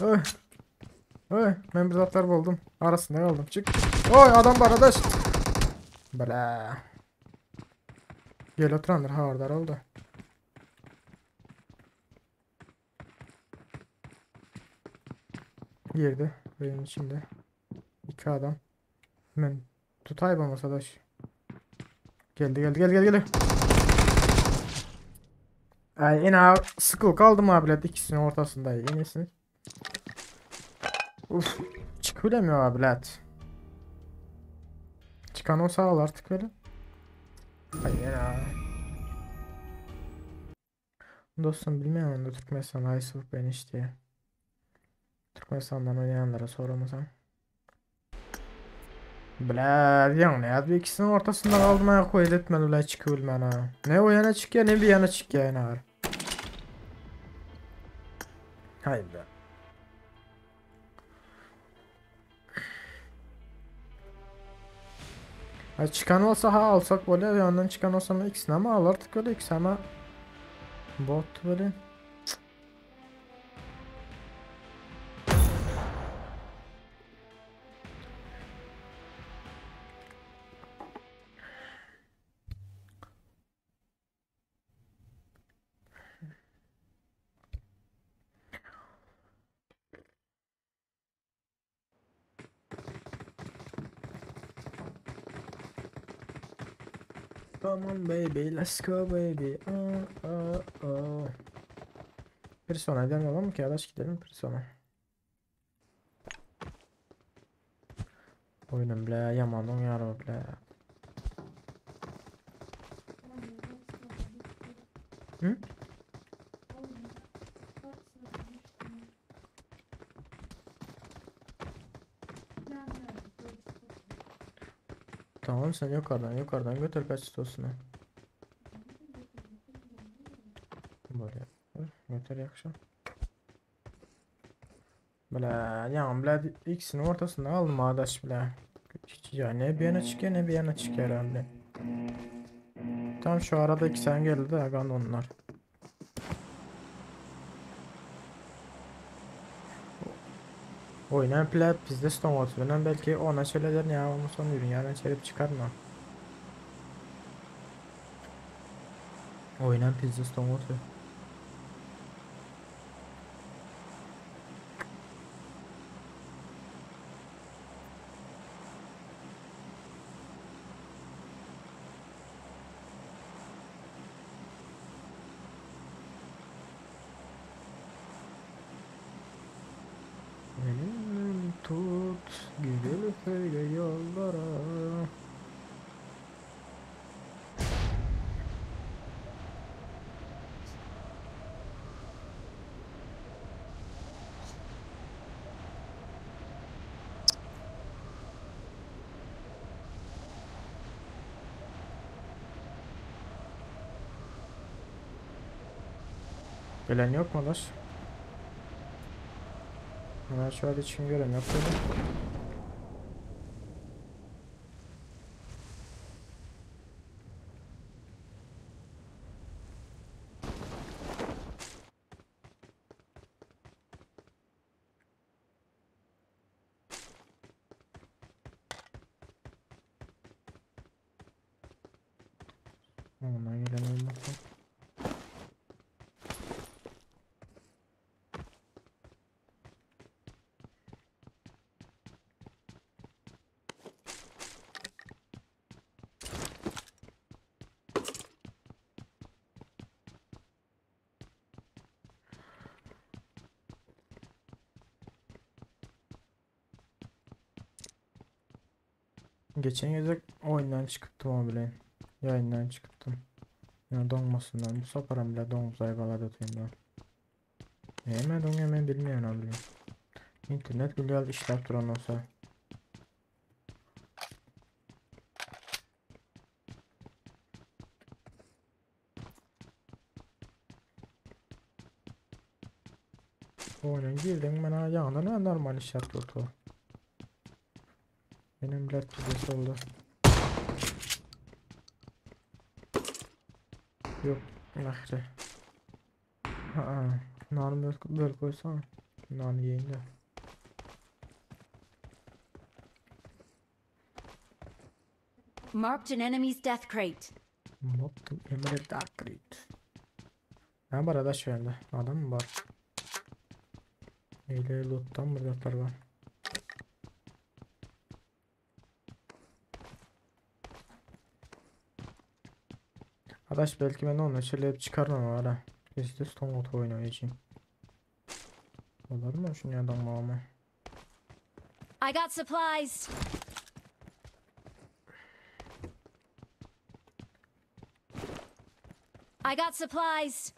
Oy. Oy, ben bir zatlar buldum. Arasında kaldım. Çık. Oy adam var arkadaş. Bala. Gel oturanlar ha orada oldu. Girdi benim içinde. İki adam. Hemen tutay bana sadaş. Geldi geldi geldi geldi geldi. Ay yine sıkıl kaldım abiler ikisinin ortasında yenisiniz. Uf çıkılamıyor abiler. Çıkan olsa al artık böyle. Ay ya. Dostum bilmiyorum onu da Türkmenistan Ice ben işte. Türkmenistan'dan oynayanlara soramasam. Bla yani ya bir ikisinin ortasından aldım ya koy etmedi ulan çıkıyor ha. Ne o yana çık ya ne bir yana çık ya ne var. Haydi be. Ha, çıkan olsa ha alsak böyle yandan çıkan olsa mı ikisini ama al artık öyle ikisi ama bot böyle. Come on baby, let's go baby. Oh, oh, oh. Persona alalım ki adaş gidelim Persona. Oyunum bile yaman oynarım bile. Hı? Tamam sen yukarıdan yukarıdan götür kaç istiyorsun. Böyle götür yakışan. Bile, ýaňy bile ikisiniň ortasynda galdym adaş bile. Ya ne bir yana çıkıyor ne bir yana çıkıyor herhalde. Tam şu arada iki tane geldi de agan onlar. Oynayan plat bizde stone oturuyor. Belki ona söyler ya ama son ürün yani çelip çıkar mı? Oynayan pizza stone oturuyor. Elimden tut gidelim öyle yollara. Gelen yok mu lan? Ben şu an için gören yok dedi. Ondan gelen olmaz. Geçen gece oyundan çıkıptım o bile. Yayından çıkıptım. Yani donmasından bu sefer bile don zaybalar atayım ben. Hemen don hemen bilmeyen abi. İnternet güzel işler duran olsa. Oyuna girdim ben ayağına ne normal işler durdu. Benim bilet pizası oldu. Yok, ahire. Ha, nanı böl, böl koysana. Nanı yiyin de. Marked an enemy's death crate. Mottum Emre Darkrit. Ne var adaş şu Adam mı var? Neyle loot'tan mı lootlar var? Adaş belki ben onunla şöyle çıkarmam ara. Üstü stone auto oynayacağım. Olur mu şunu adam ama? I got supplies. I got supplies.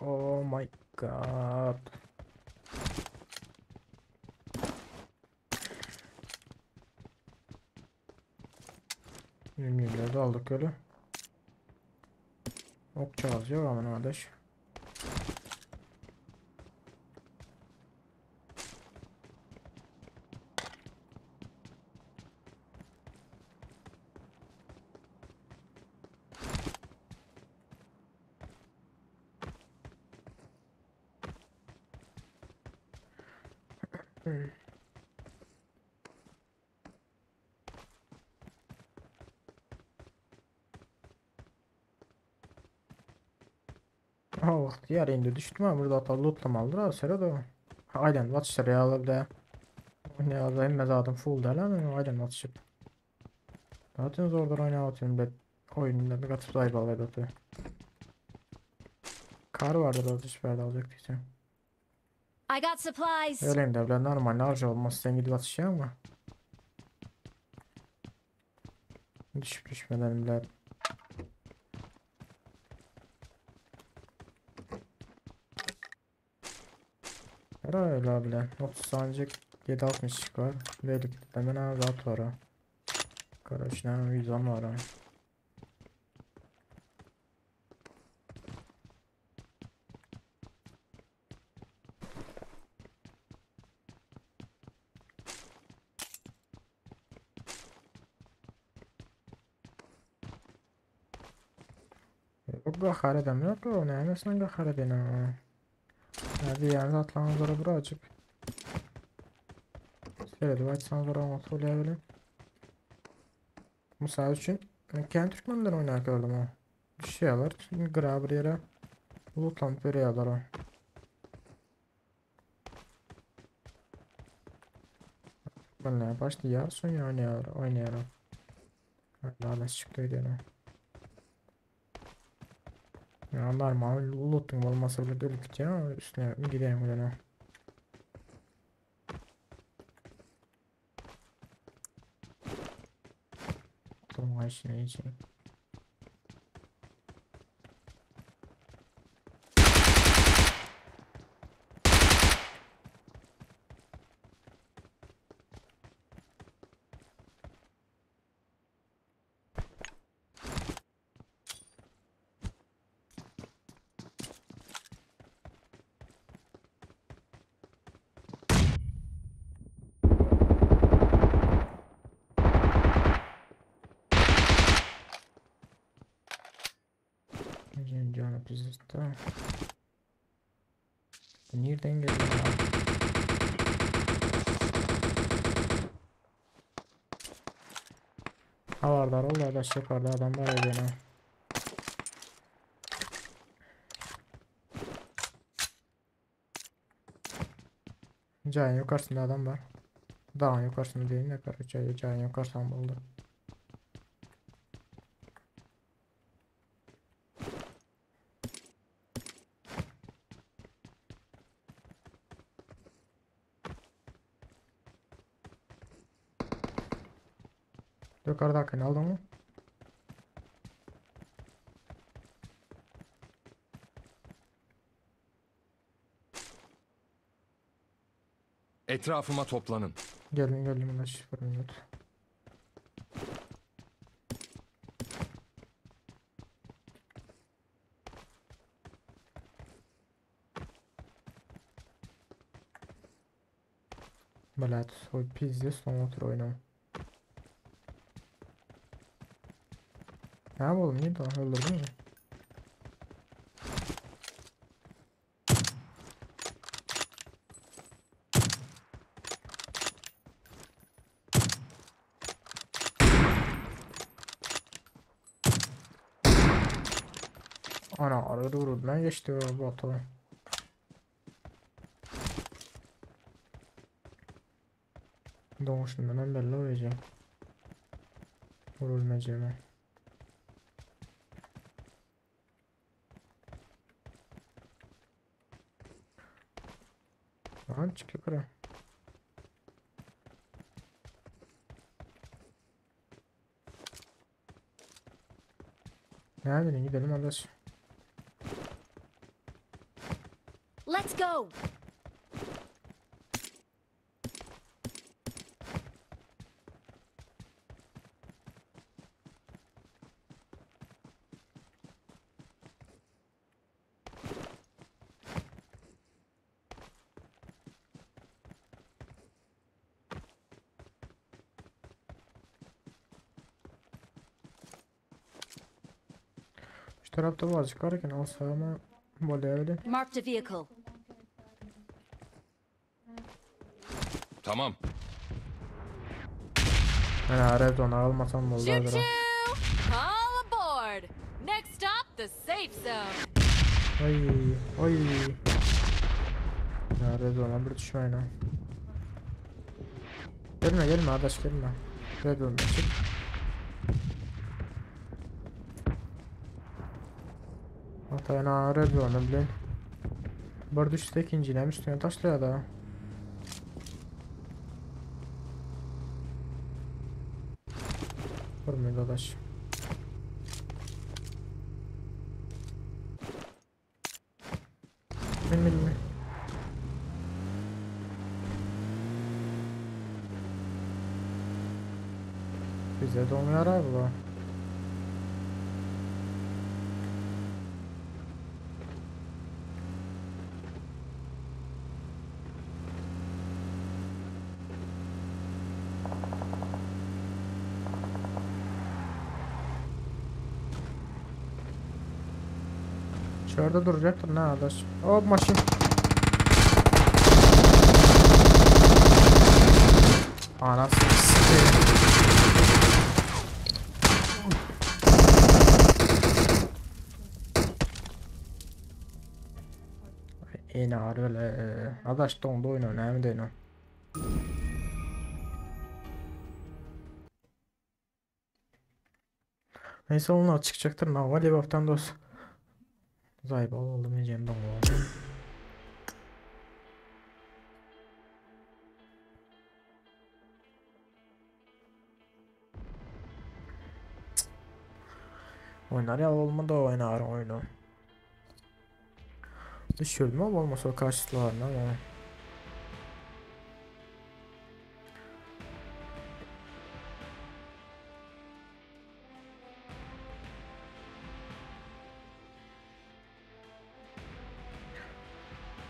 Oh my god. Yirmi aldık öyle. Ok çalıyor aman kardeş. Ha vaqt yer endi düşdüm ha burada ata lootlamalıdır ha sera da. Aynen atışlar ya bir de. Oynayalım hemme zaten full da lan aynen atışıp. Zaten zordur oynayatıyorum ben oyunda bir katıp zayıf atıyor. Kar vardır atış verdi alacak diyeceğim. I got supplies. Öyleyim de bilen normal harca olmaz sen gidip atışıyor ama. Düşüp düşmeden bile. Öyle bile. 30 saniye 7.62 var. Belki de ben rahat var ha. Kardeş ne 110 var ha. Yok gahar edem yok o nämesine gahar edeyim ama. Hadi yani zatlaryňyzlara birazcık. Seredip aýtsaňyzlar oňat bolýar welin. Mysal üçin, men kän türkmenler oýnap gördüm o. Düşýärler gyra bir ýere. Lootlanyp berýärler o. Türkmenler başlaýar, soň oýnaýar, oýnaýar. Lanet çykdy öýdene. Ya normal lootuň bolmasa bile ölüp gitýär, üstüne gidýän bilen. Oturma işine içi. Canı pizda. Nereden geldi ya? Havardar ol da yukarıda adam var ya gene. Cayın yukarısında adam var. Dağın yukarısında değil ne kadar cayın, cayın yukarısında oldu. Yukarıdakini aldın mı? Etrafıma toplanın. Gelin gelin ulaş bir minut. Блядь, свой пиздец, он otur oynam. Ne yapalım neydi lan öldürdün mü? Ana arada vuruldu ben geçti bu atalı. Doğuşundan ben belli olacağım. Vurulmayacağım. Lan çık yukarı. Nereden gidelim arkadaş? Let's go. Şu tarafta birazcık varken alsa ama böyle öyle. Marked a vehicle. Tamam. Yani red zone almasam oldu Choo hazır. choo! All aboard! Next stop, the safe zone. Ay ay. Ya red zone'a bir düşmeyin ha. Gelme gelme arkadaş gelme. Red zone'dan çık. Hatayına red zone'u bilen. Bir düşse ikincine üstüne taşlaya da. Vurmuyor dadaş. Bin bin bin. Bize donuyor abi bu. Şu ýerde durjakdyr ne adaş. Hop maşyn. Anasını sikeyim. Ene öyle. Adaş dondu oyunu näme diýen. Neyse onlar çıkacaktır. Naval baptan dost. Zayıf oldu diyeceğim dondu. Oynar ya olmadı oynar oyunu. Düşürdüm ama olmasa o karşılarına ama.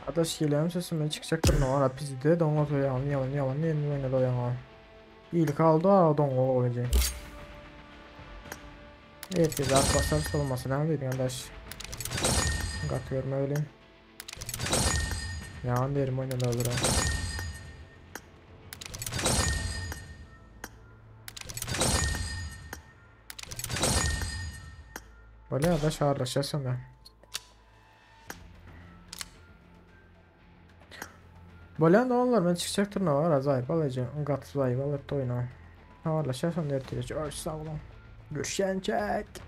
Adaş geliyorum sesime çıkacaktır ne var pizde donga toyağını yalan yalan ne ne doyağını. İlk aldı ha donga olacak. Evet biz at basarsa olması ne dedim adaş. Gat görme öyle. Ya derim oynadı alır ha. Böyle adaş ağırlaşarsın da. Bolýan doganlar men çykjakdyr ne var azaýyp alajak. Gat zaýyp alyp oyna. Habarlaşarsan ertire. Sag boluň. Görüşençek.